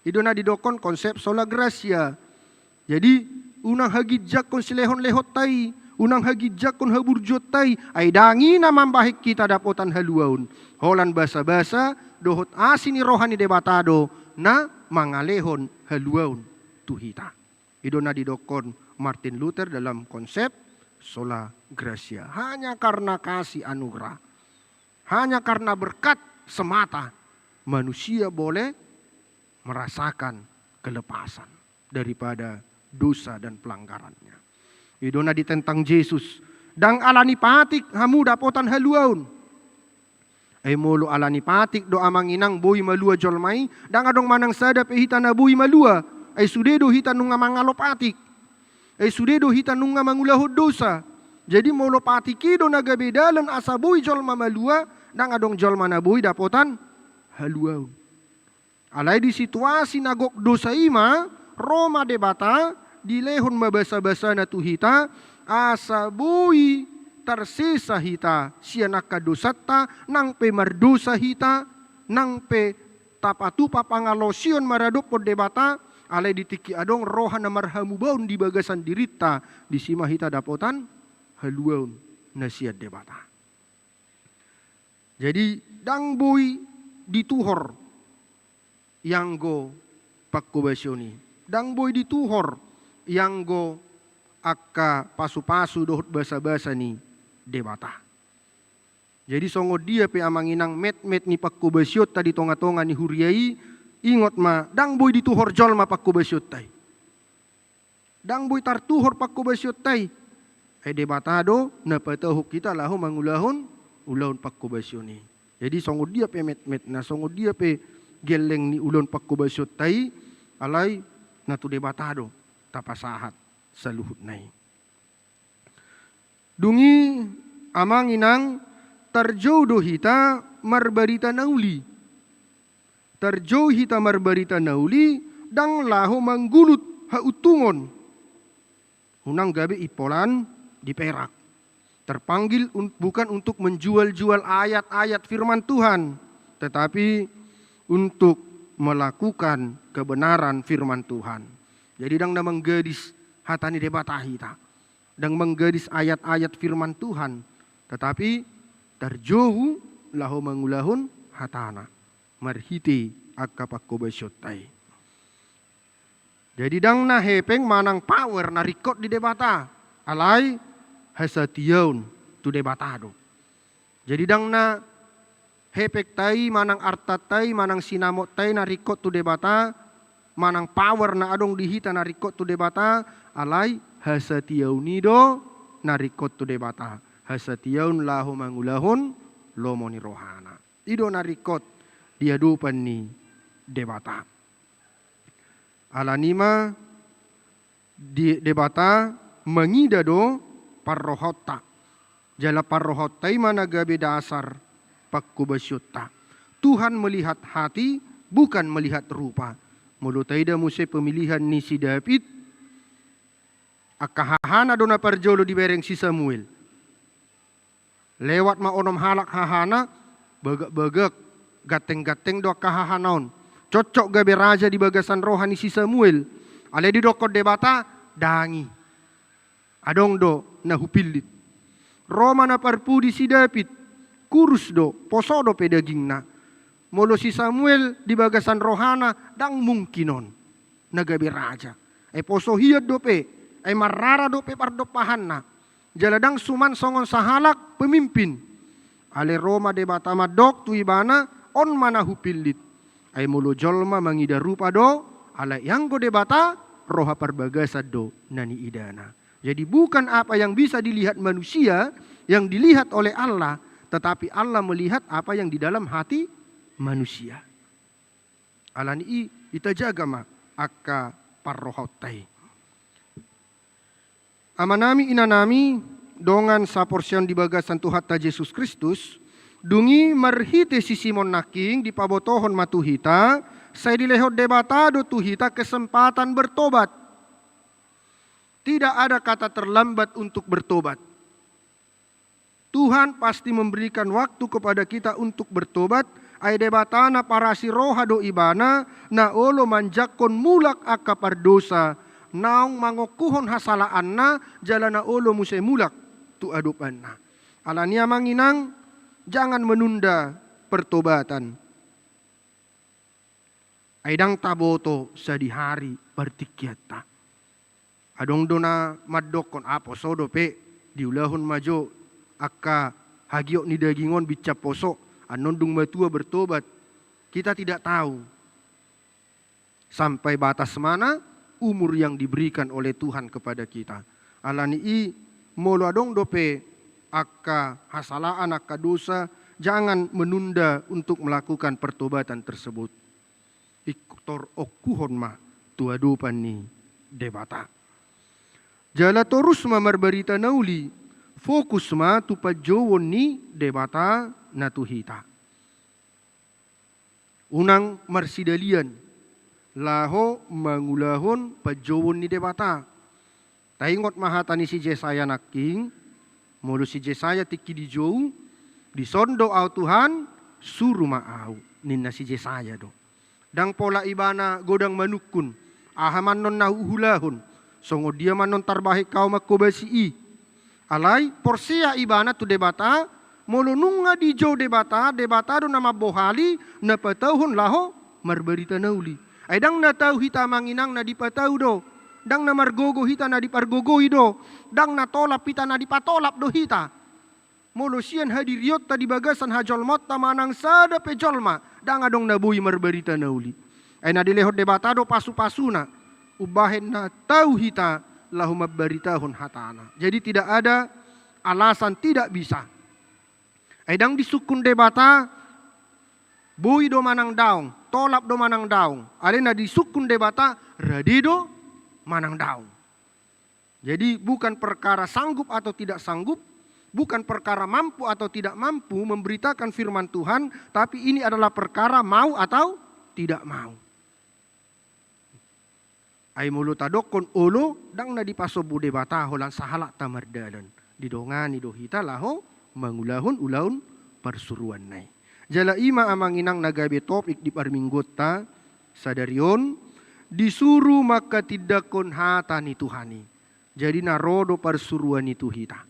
I do na didokkon konsep sola gratia. Jadi unang haginjangkon silehon-lehonta i, unang haginjangkon haburjuonta i, ai ndang i na mambahen hita dapotan haluaon. Holan basabasa dohot asi ni roha ni Debata do na mangalehon haluaon tu hita. I do na didokkon Martin Luther dalam konsep sola gratia. Hanya karena kasih anugerah, hanya karena berkat semata manusia boleh merasakan kelepasan daripada dosa dan pelanggarannya. I do na ditentang Jesus, ndang ala ni patik hamu dapotan haluaon. Ai molo ala ni patik do, amang inang, boi malua jolma i, ndang adong manang sada pe hita na boi malua. Ai sude do hita nunga mangalo patik. Ai sude do hita nunga mangulahon dosa. Jadi molo patik i do na gabe dalan asa boi jolma malua, ndang adong jolma na boi dapotan haluaon. Alai di situasi na gok dosa i ma, ro ma Debata, dilehon ma basabasana tu hita, asa boi tarsesa hita sian angka dosanta, nang pe mardosa hita, nang pe tapatupa pangalaosion maradophon Debata, alai di tingki adong roha na marhamubaon di bagasan dirinta, disi ma hita dapotan haluaon na sian Debata. Jadi, ndang boi dituhor ianggo pangkobasion i. Ndang boi dituhor ianggo angka pasupasu dohot basabasa ni Debata. Jadi, songon dia pe amang inang metmet ni pangkobasionta di tongatonga ni huria i, ingot ma, ndang boi dituhor jolma pangkobasionta i. Ndang boi tartuhor pangkobasionta i. Ai Debata do na patahon hita laho mangulahon ulaon pangkobasion i. Jadi, songon dia pe metmetna, songon dia pe gelleng ni ulaon pangkobasionta i, alai na tu Debata do tapasahat saluhutna i. Dung i, amang inang, tarjou do hita marbarita na uli. Tarjou hita marbarita na uli, ndang laho manggulut hauntungon. Unang gabe impolan di perak. Terpanggil un-, bukan untuk menjual-jual ayat-ayat firman Tuhan, tetapi untuk melakukan kebenaran firman Tuhan. Jadi, ndang na manggadis hata ni Debata hita. Ndang manggadis ayat-ayat firman Tuhan, tetapi tarjou laho mangulahon hatana marhite angka pangkobasionta i. Jadi, ndang na hepeng manang power na ringkot di Debata, alai hasatiaon tu Debata do. Jadi, ndang na hepengta i manang artanta i manang sinamotta i na ringkot tu Debata, manang power na adong di hita na ringkot tu Debata, alai hasatiaon i do na ringkot tu Debata. Hasatiaon laho mangulahon lomo ni rohana. I do na ringkot di adopan ni Debata. Alani i ma di Debata mangida do parrohaonta. Jala parrohaonta i ma na gabe dasar pangkobasionta. Tuhan melihat hati, bukan melihat rupa. Molo taida muse pemilihan ni si David, angka hahana do na parjolo dibereng si Samuel. Lewat ma onom halak hahana, bagak-bagak, ganteng-ganteng do angka hahana on. Cocok gabe raja di bagasan roha ni si Samuel. Alai didokkon Debata, ndang i. Adong do na hupillit. Ro ma na parpudi si David, kurus do, poso dope dagingna. Molo si Samuel di bagasan rohana, ndang mungkin on na gabe raja. Ai poso hian dope, ai marrara dope pardompahanna. Jala ndang suman songon sahalak pemimpin. Alai ro ma Debata mandok tu ibana, on ma na hupillit. Ai molo jolma mangida rupa do, alai ianggo Debata, roha parbagasan do na niidana. Jadi, bukan apa yang bisa dilihat manusia yang dilihat oleh Allah, tetapi Allah melihat apa yang di dalam hati manusia. Alani i, itajaga ma angka parrohaonta i. Amanami, inanami, dongan saporseaon di bagasan Tuhanta Jesus Kristus, dung i marhite si Simon nangkin dipabotohon ma tu hita, sai dilehon Debata do tu hita kesempatan bertobat. Tidak ada kata terlambat untuk bertobat. Tuhan pasti memberikan waktu kepada kita untuk bertobat, ai Debata na parasi roha do ibana, na olo manjangkon mulak angka pardosa, naung mangongkuhon hasalaanna, jala na olo muse mulak tu adopanna. Alani i amang inang, jangan menunda pertobatan. Ai ndang taboto sadihari partingkianta. Adong do na mandokkon, ah, poso dope, diulahon ma jo angka hagiot ni daging on binsan poso, annon dung matua bertobat. Kita tidak tahu sampai batas mana umur yang diberikan oleh Tuhan kepada kita. Alani i, molo adong dope angka hasalaan, angka dosa, jangan menunda untuk melakukan pertobatan tersebut. Ingkon tor ongkuhon ma tu adopan ni Debata. Jala torus ma marbarita na uli, fokus ma tu panjouon ni Debata na tu hita. Unang marsidalian laho mangulahon panjouon ni Debata. Taingot ma hata ni si Jesaya nangkin, molo si Jesaya tingki dijou, dison do ahu Tuhan, suru ma ahu, ninna si Jesaya do. Ndang pola ibana godang manungkun, aha ma annon na huulahon, songon dia ma annon tarbahen ahu manghobasi i. Alai porsea ibana tu Debata, molo nunga dijou Debata, Debata do na mambohali, na patauhon laho marbarita na uli. Ai ndang na tau hita, amang inang, na dipatau do, ndang na margogo hita na dipargogoi do, ndang na tolap hita na dipatolap do hita. Molo sian hadirionta di bagasan hajolmaonta manang sada pe jolma, ndang adong na boi marbarita na uli. Ai na dilehon Debata do pasu-pasuna, umbahen na tau hita laho mambaritahon hatana. Jadi tidak ada alasan tidak bisa. Ai ndang disungkun Debata, boi do manang daong, tolap do manang daong. Alai na disungkun Debata, rade do manang daong. Jadi bukan perkara sanggup atau tidak sanggup, bukan perkara mampu atau tidak mampu memberitakan firman Tuhan, tapi ini adalah perkara mau atau tidak mau. Ai molo tadokkon olo, ndang na dipasombu Debata holan sahalakta mardalan. Didongani do hita laho mangulahon ulaon parsuruanna i. Jala i ma, amang inang, na gabe topik di parmingguonta sadari on, disuru manghatindanghon hata ni Tuhan i. Jadi na ro do parsuruan i tu hita.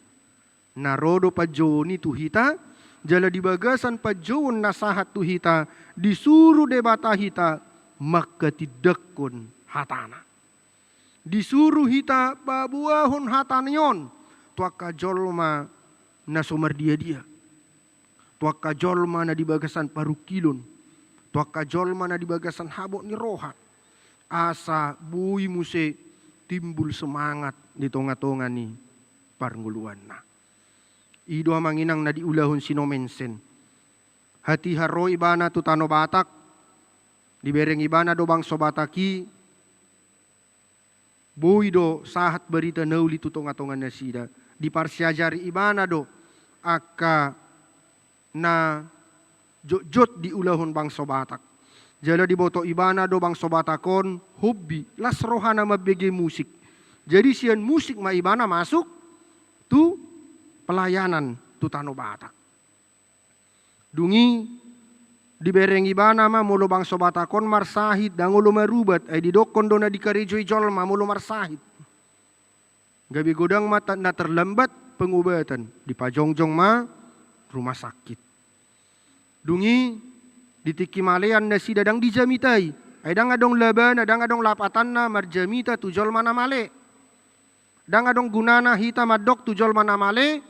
Na ro do panjouon i tu hita, jala di bagasan panjouon na sahat tu hita, disuru Debata hita manghatindanghon hatana. Disuru hita paboahon hata ni on tu angka jolma na so mardia-dia, tu angka jolma na di bagasan parungkilon, tu angka jolma na di bagasan habot ni roha, asa boi muse timbul semangat di tonga-tonga ni parngoluanna. I do, amang inang, na diulahon si Nommensen. Hatiha ro ibana tu tano Batak, dibereng ibana do bangso Batak i, boi do sahat barita na uli tu tonga-tonga nasida. Diparsiajari ibana do angka na jotjot diulahon bangso Batak. Jala diboto ibana do bangso Batak on hobi, las rohana mambege musik. Jadi sian musik ma ibana masuk tu pelayanan tu tano Batak. Dung i dibereng ibana ma molo bangso Batak on marsahit, ndang olo marubat, ai didokkon do na dikarejoi jolma molo marsahit. Gabe godang ma ta-, na terlambat pengobatan, dipajongjong ma rumah sakit. Dung i di tingki malean nasida ndang dijamitai, ai ndang adong labana, ndang adong lapatanna marjamita tu jolma na male. Ndang adong gunana hita mandok tu jolma na male,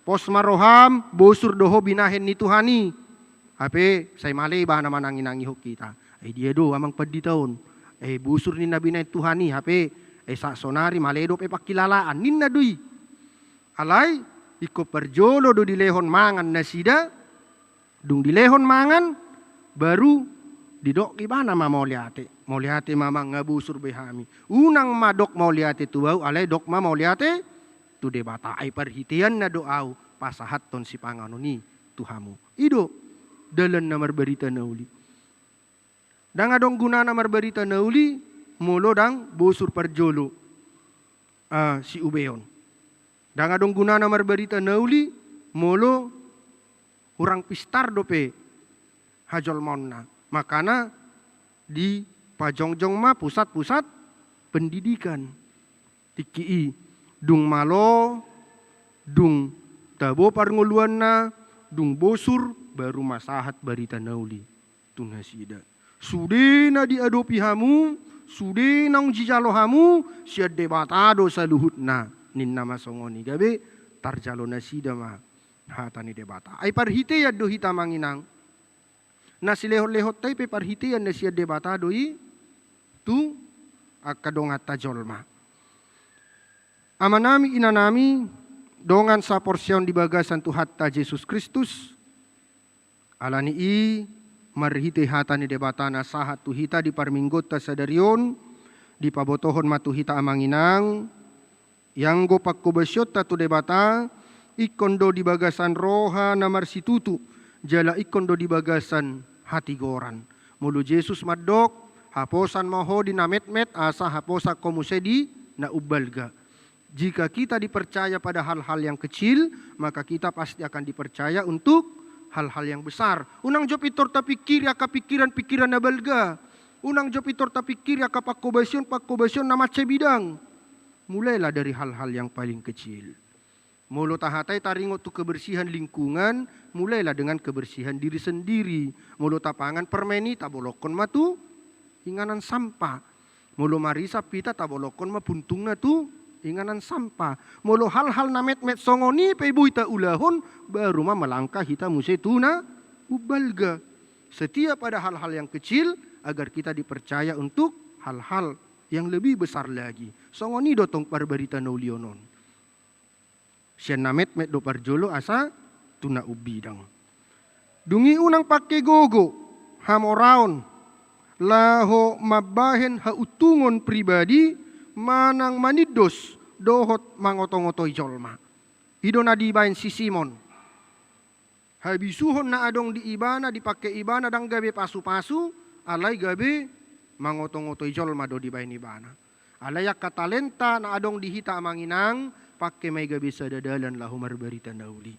pos ma roham, bosur do ho binahen ni Tuhan i. Hape sai male ibana manangi-nangihon hita. Ai dia do amang pandita on? Ai bosur ninna binahen Tuhan i, hape ai sahat sonari male dope pangkilalaan, ninna do i. Alai ingkon parjolo do dilehon mangan nasida. Dung dilehon mangan, baru didok ibana ma mauliate. Mauliate ma amang, nga bosur be hami. Unang ma dok mauliate tu ahu, alai dok ma mauliate tu Debata. Ai parhiteanna do ahu pasahathon sipanganon i tu hamu. I do dalan na marbarita na uli. Ndang adong gunana marbarita na uli molo ndang bosur parjolo, ah, siubeon. Ndang adong gunana marbarita na uli molo hurang pistar dope hajolmaonna. Makana dipajongjong ma pusat-pusat pendidikan. Tingki i, dung malo, dung tabo parngoluanna, dung bosur, baru ma sahat barita na uli tu nasida. Sude na diadopi hamu, sude naung dijalo hamu, sian Debata do saluhutna, ninna ma songon i. Gabe tarjalo nasida ma hata ni Debata. Ai parhitean do hita, amang inang. Na silehon-lehonta i pe parhitean na sian Debata do i tu angka donganta jolma. Amanami, inanami, dongan saporseaon di bagasan Tuhanta Jesus Kristus, ala ni i, marhite hata ni Debata na sahat tu hita di parmingguonta sadari on, dipabotohon ma tu hita, amang inang, ianggo panghobasionta tu Debata, ingkon do di bagasan roha na marsitutu, jala ingkon do di bagasan hatigoran. Molo Jesus mandok, haposan ma ho di na metmet, asa haposan ho muse di na umbalga. Jika kita dipercaya pada hal-hal yang kecil, maka kita pasti akan dipercaya untuk hal-hal yang besar. Unang jo pintor tapingkiri angka pingkiran-pingkiran na balga. Unang jo pintor tapingkiri angka pangkobasion-pangkobasion na mansai bidang. Mulailah dari hal-hal yang paling kecil. Molo tahatai taringot tu kebersihan lingkungan, mulailah dengan kebersihan diri sendiri. Molo tapangan permen i, tabolongkon ma tu inganan sampah. Molo marisap hita, tabolongkon ma puntungna tu inganan sampah. Molo hal-hal na metmet songon i pe boi taulahon, baru ma melangkah hita muse tu na umbalga. Setiap ada hal-hal yang kecil, agar kita dipercaya untuk hal-hal yang lebih besar lagi. Songon i do tong parbarita na uli on. Sian na metmet do parjolo asa tu na umbidang. Dung i unang pangke gogo, hamoraon, laho mambahen hauntungon pribadi manang manindos dohot mangotongotoi jolma. I do na dibahen si Simon. Habisuhon na adong di ibana, dipangke ibana ndang gabe pasupasu, alai gabe mangotongotoi jolma do dibahen ibana. Alai angka talenta na adong di hita amang inang, pangke ma i gabe sada dalan laho marbarita na uli.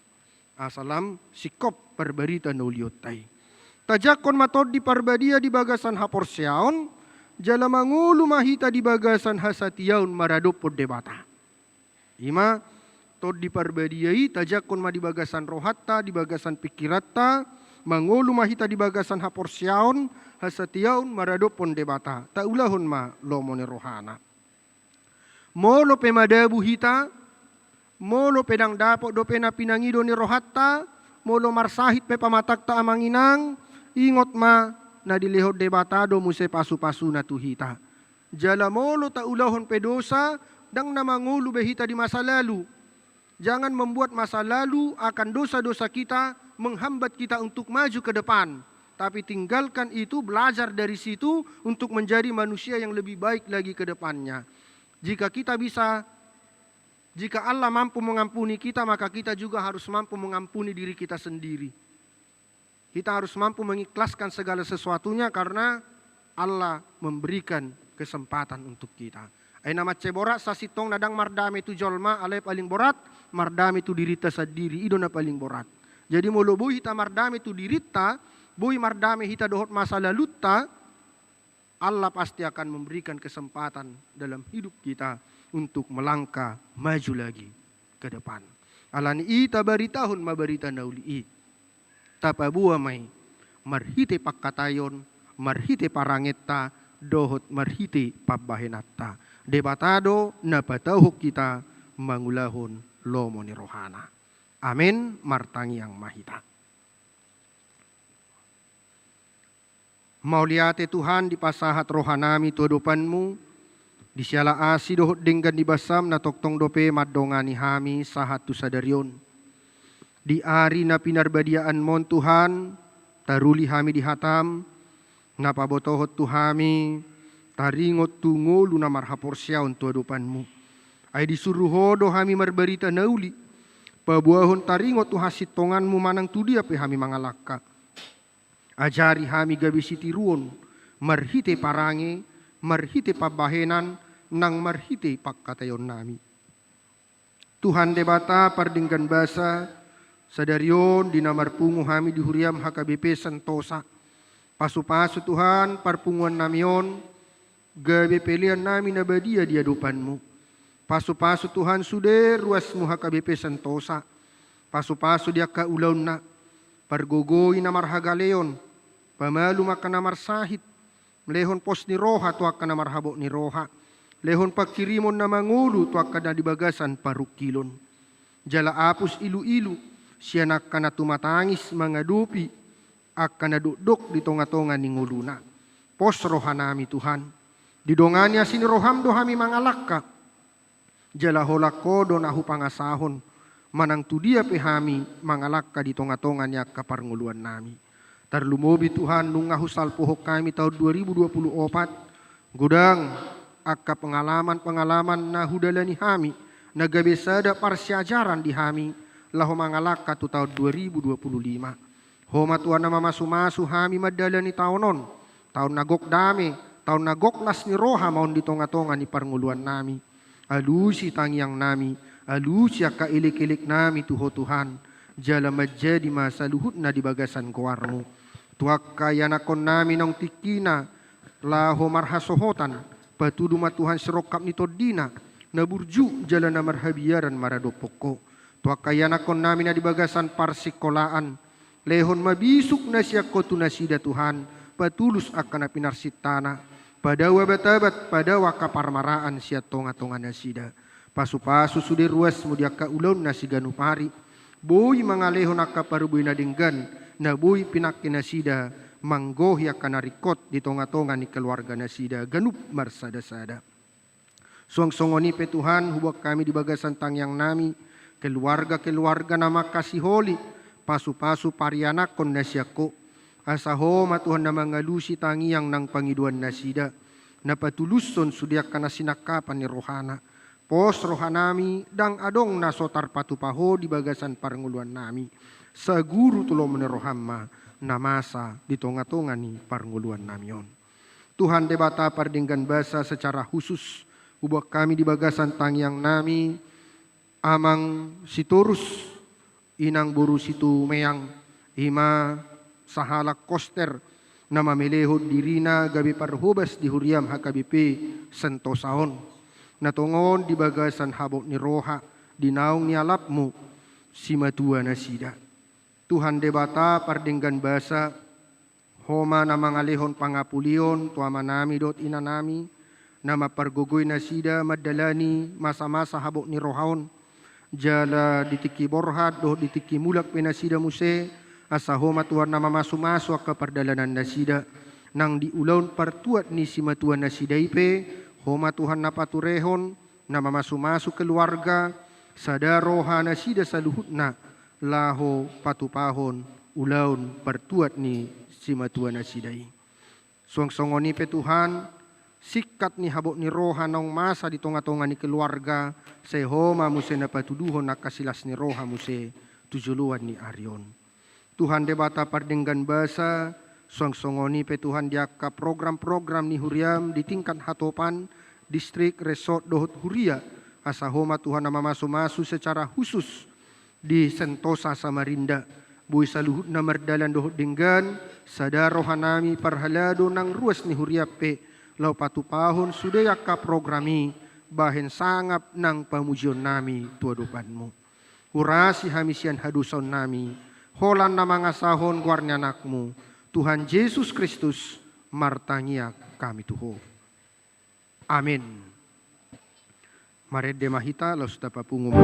Asa lam singkop parbarita na uli on ta i. Tajangkon ma Tondi Parbadia di bagasan haporseaon, jala mangolu ma hita di bagasan hasatiaon maradophon Debata. I ma Tondi Parbadia i tajangkon ma di bagasan rohanta, di bagasan pingkiranta, mangolu ma hita di bagasan haporseaon, hasatiaon maradophon Debata. Taulahon ma lomo ni rohana. Molo pe madabu hita, molo pe ndang dapot dope na pinangido ni rohanta, molo marsahit pe pamatangta amang inang, ingot ma na dilehon Debata do muse pasupasuna tu hita. Jala molo taulahon pe dosa, ndang na mangolu be hita di masa lalu. Jangan membuat masa lalu akan dosa-dosa kita menghambat kita untuk maju ke depan. Tapi tinggalkan itu, belajar dari situ untuk menjadi manusia yang lebih baik lagi ke depannya. Jika kita bisa, jika Allah mampu mengampuni kita, maka kita juga harus mampu mengampuni diri kita sendiri. Kita harus mampu mengikhlaskan segala sesuatunya karena Allah memberikan kesempatan untuk kita. Ai na mansai borat sasintongna ndang mardame tu jolma, alai paling borat mardame tu dirinta sandiri, i do na paling borat. Jadi molo boi hita mardame tu dirinta, boi mardame hita dohot masa lalunta, Allah pasti akan memberikan kesempatan dalam hidup kita untuk melangkah maju lagi ke depan. Alani i tabaritahon ma barita na uli i. Tapaboa ma i marhite pangkataion, marhite parangenta, dohot marhite pambahenanta. Debata do na pataohon hita mangulahon lomo ni rohana. Amen. Martangiang ma hita. Mauliate Tuhan, dipasahat rohanami tu adopanmu, di siala asi dohot denggan ni basam na tongtong dope mandongani hami sahat tu sadari on. Di ari na pinarbadiaanmon Tuhan, taruli hami di hatam, na pabotohon tu hami, taringot tu ngolu na marhaporseaon tu adopanmu. Ai disuru ho do hami marbarita na uli, paboahon taringot tu hasintonganmu manang tu dia pe hami mangalangka. Ajari hami gabe sitiruon, marhite parange, marhite pambahenan, nang marhite pangkataionnami. Tuhan Debata pardenggan basa, sadari on di na marpungu hami di huriam H K B P Sentosa. Pasupasu Tuhan parpunguannami on, gabe peleannami na badia di adopanmu. Pasupasu Tuhan sude ruasmu H K B P Sentosa. Pasupasu di angka ulaonna, pargogoi na marhagaleon, pamalum angka na marsahit, lehon pos ni roha tu angka na marhabot ni roha, lehon pangkirimon na mangolu tu angka na di bagasan parungkilon. Jala apus iluilu sian angka na tumatangis mangadopi angka na dokdok di tongatonga ni ngoluna. Pos rohanami Tuhan, didongani asi ni roham do hami mangalangka. Jala holan ho do na hupangasahon manang tu dia pe hami mangalangka di tongatonga ni angka parngoluannami. Tarlumobi Tuhan nunga husalpuhon hami taon dua ribu dua puluh opat, godang angka pengalaman-pengalaman na hudalani hami, na gabe sada parsiajaran di hami laho mangalangka tu taon dua ribu dua puluh lima. Ho ma Tuhan na mamasumasu hami mandalani taon on, taon na gok dame, taon na gok las ni roha ma on di tongatonga ni parngoluannami. Alusi tangiangnami, alusi angka elekeleknami tu ho Tuhan, jala manjadi ma saluhutna di bagasan goarmu. Tu angka ianakkonnami naung tingkina, laho marhasohotan, patudu ma Tuhan sirongkap ni tondina, na burju jala na marhabiaran maradophon Ho. Tu angka ianakhonnami na di bagasan parsikolaan, lehon ma bisuk na sian Ho tu nasida Tuhan, patulus angka na pinarsintana, padao abatabat, padao angka parmaraan sian tongatonganasida. Pasupasu sude ruasMu di angka ulaon na siganup ari, boi mangalehon angka parbue na denggan, na boi pinangke nasida, manggohi angka na ringkot di tongatonga ni keluarganasida ganup marsadasada. Suang songon i pe Tuhan, huboan hami di bagasan tangiangnami, keluarga-keluarga na mangkasiholi, pasupasu parianakhon na sian Ho, asa Ho ma Tuhan na mangalusi tangiang nang pangidoannasida, na patulushon sude angka na sinangkapan ni rohana. Pos rohanami, ndang adong na so tarpatupa Ho di bagasan parngoluannami. Saguru tu lomo ni rohaM ma na masa di tongatonga ni parngoluannami on. Tuhan Debata pardenggan basa, secara khusus huboan hami di bagasan tangiangnami Amang Sitorus, Inang boru Situmeang, i ma sahalak koster na mamelehon dirina gabe parhobas di huriaM H K B P Sentosa on. Na tongon di bagasan habot ni roha, di naung nialapMu simatua nasida. Tuhan Debata pardenggan basa, Ho ma na mangalehon pangapulion tu amanami dohot inanami, na mampargogoi nasida mandalani masa-masa habot ni roha on. Jala di tingki borhat dohot di tingki mulak pe nasida muse, asa Ho ma Tuhan na mamasu-masu angka pardalanannasida. Nang di ulaon partuat ni simatuanasida i pe, Ho ma Tuhan na paturehon, na mamasu-masu keluarga, sada rohanasida saluhutna, laho patupahon ulaon partuat ni simatuanasida i. Suang songon i pe Tuhan, singkat ni habot ni roha naung masa di tongatonga ni keluarga, sai Ho ma muse na patuduhon angka silas ni roha muse tu joloan ni ari on. Tuhan Debata pardenggan basa, suang songon i pe Tuhan di angka program-program ni huriaM di tingkat hatopan, distrik, resort dohot huria, asa Ho ma Tuhan na mamasu-masu secara khusus di Sentosa Samarinda, boi saluhutna mardalan dohot denggan, sada rohanami parhalado nang ruas ni huriaM pe, laho patupahon sude angka program i, bahen sangap nang pamujionnami tu adopanMu. Urasi hami sian hadosaonnami, holan na mangasahon goar ni AnakMu, Tuhan Jesus Kristus, martangiang hami tu Ho. Amin. Marende ma hita, laos tapapungu ma.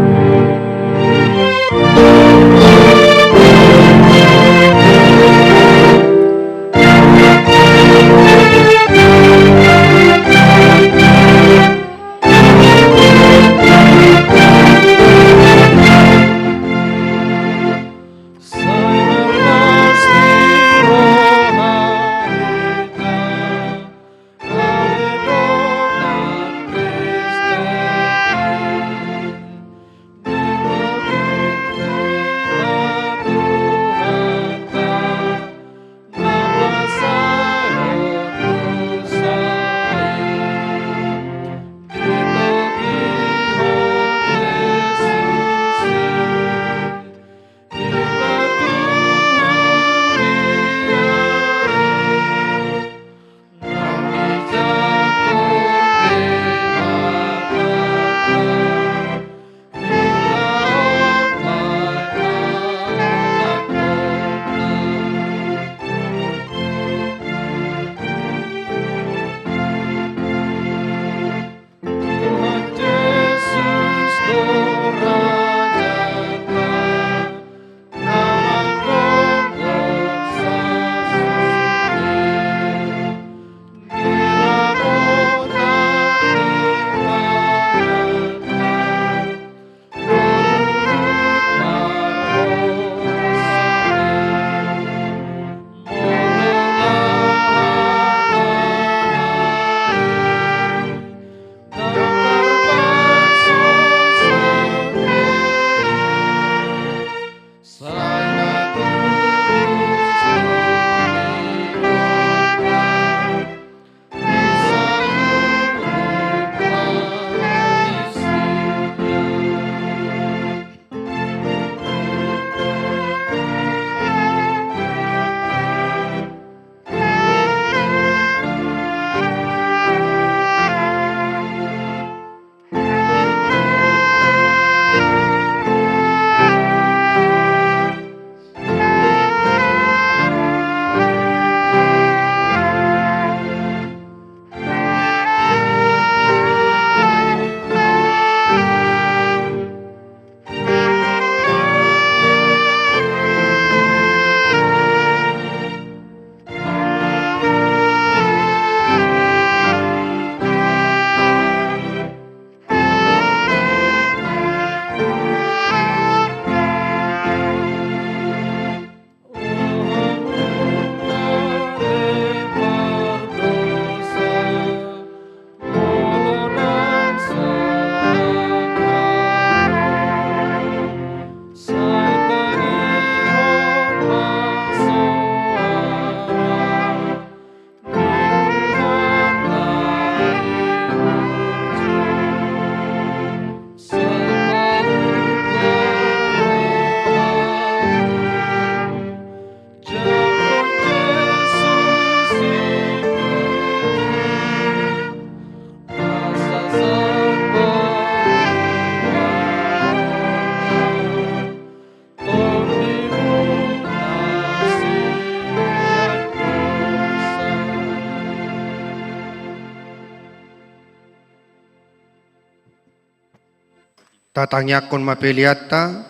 Patangiangkon ma peleanta.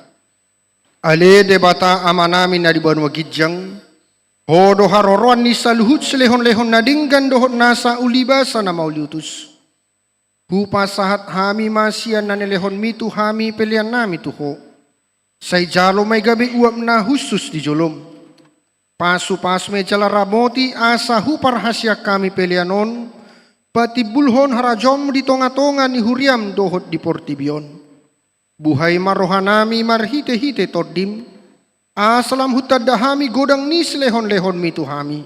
Ale Debata Amanami na di banua ginjang, Ho do haroroan ni saluhut silehonlehon na denggan dohot nasa ulibasa na mauliutus. Hupasahat hami ma sian na nilehonmi tu hami peleannami tu Ho. Sai jalo ma i gabe uap na hushus di jolom. Pasupasu ma i jala ramoti asa huparhaseang hami pelean on patimbulhon harajaonmu di tongatonga ni huriam dohot di portibi on. Buhai ma rohanami marhitehite Tondim, asa lam hutanda hami godang ni silehonlehonmi tu hami.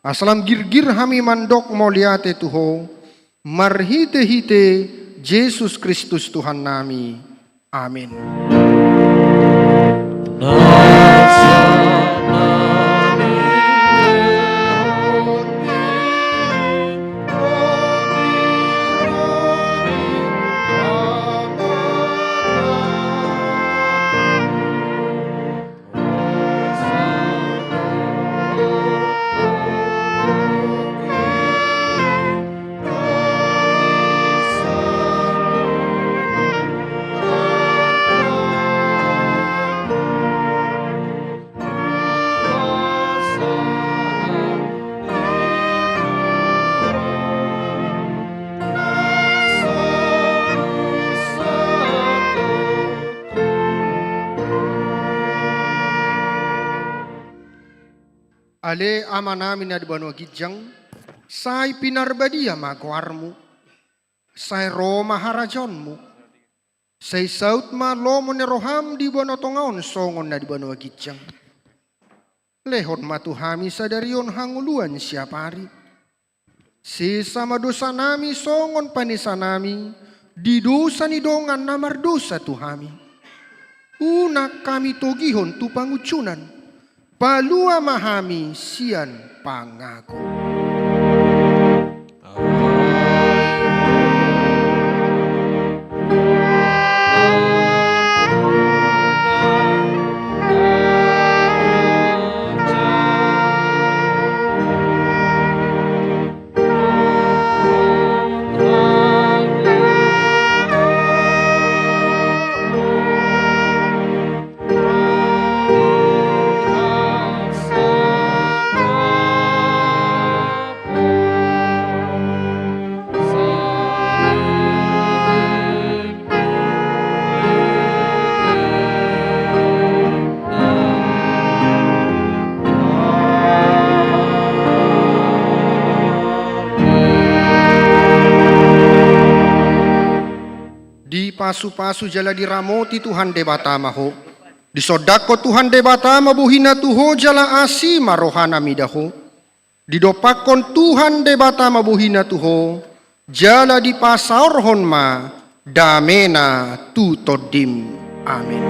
Asa lam girgir hami mandok mauliate tu Ho, marhitehite Jesus Kristus Tuhannami. Amin. Ale Amanami na di banua ginjang, sai pinarbadia ma goarmu, sai ro ma harajaonmu, sai saut ma lomo ni roham di banua tonga on songon na di banua ginjang. Lehon ma tu hami sadari on hangoluan siapari. Sesa ma dosanami songon panesanami di dosa ni dongan na mardosa tu hami. Unang hami togihon tu pangunjunan, palua ma hami sian pangago. Dipasupasu jala diramoti Tuhan Debata ma ho. Disondangkon Tuhan Debata ma bohina tu ho jala asi ma rohana mida ho. Didompakkon Tuhan Debata ma bohina tu ho, jala dipasaorhon ma damena tu tondim. Amen.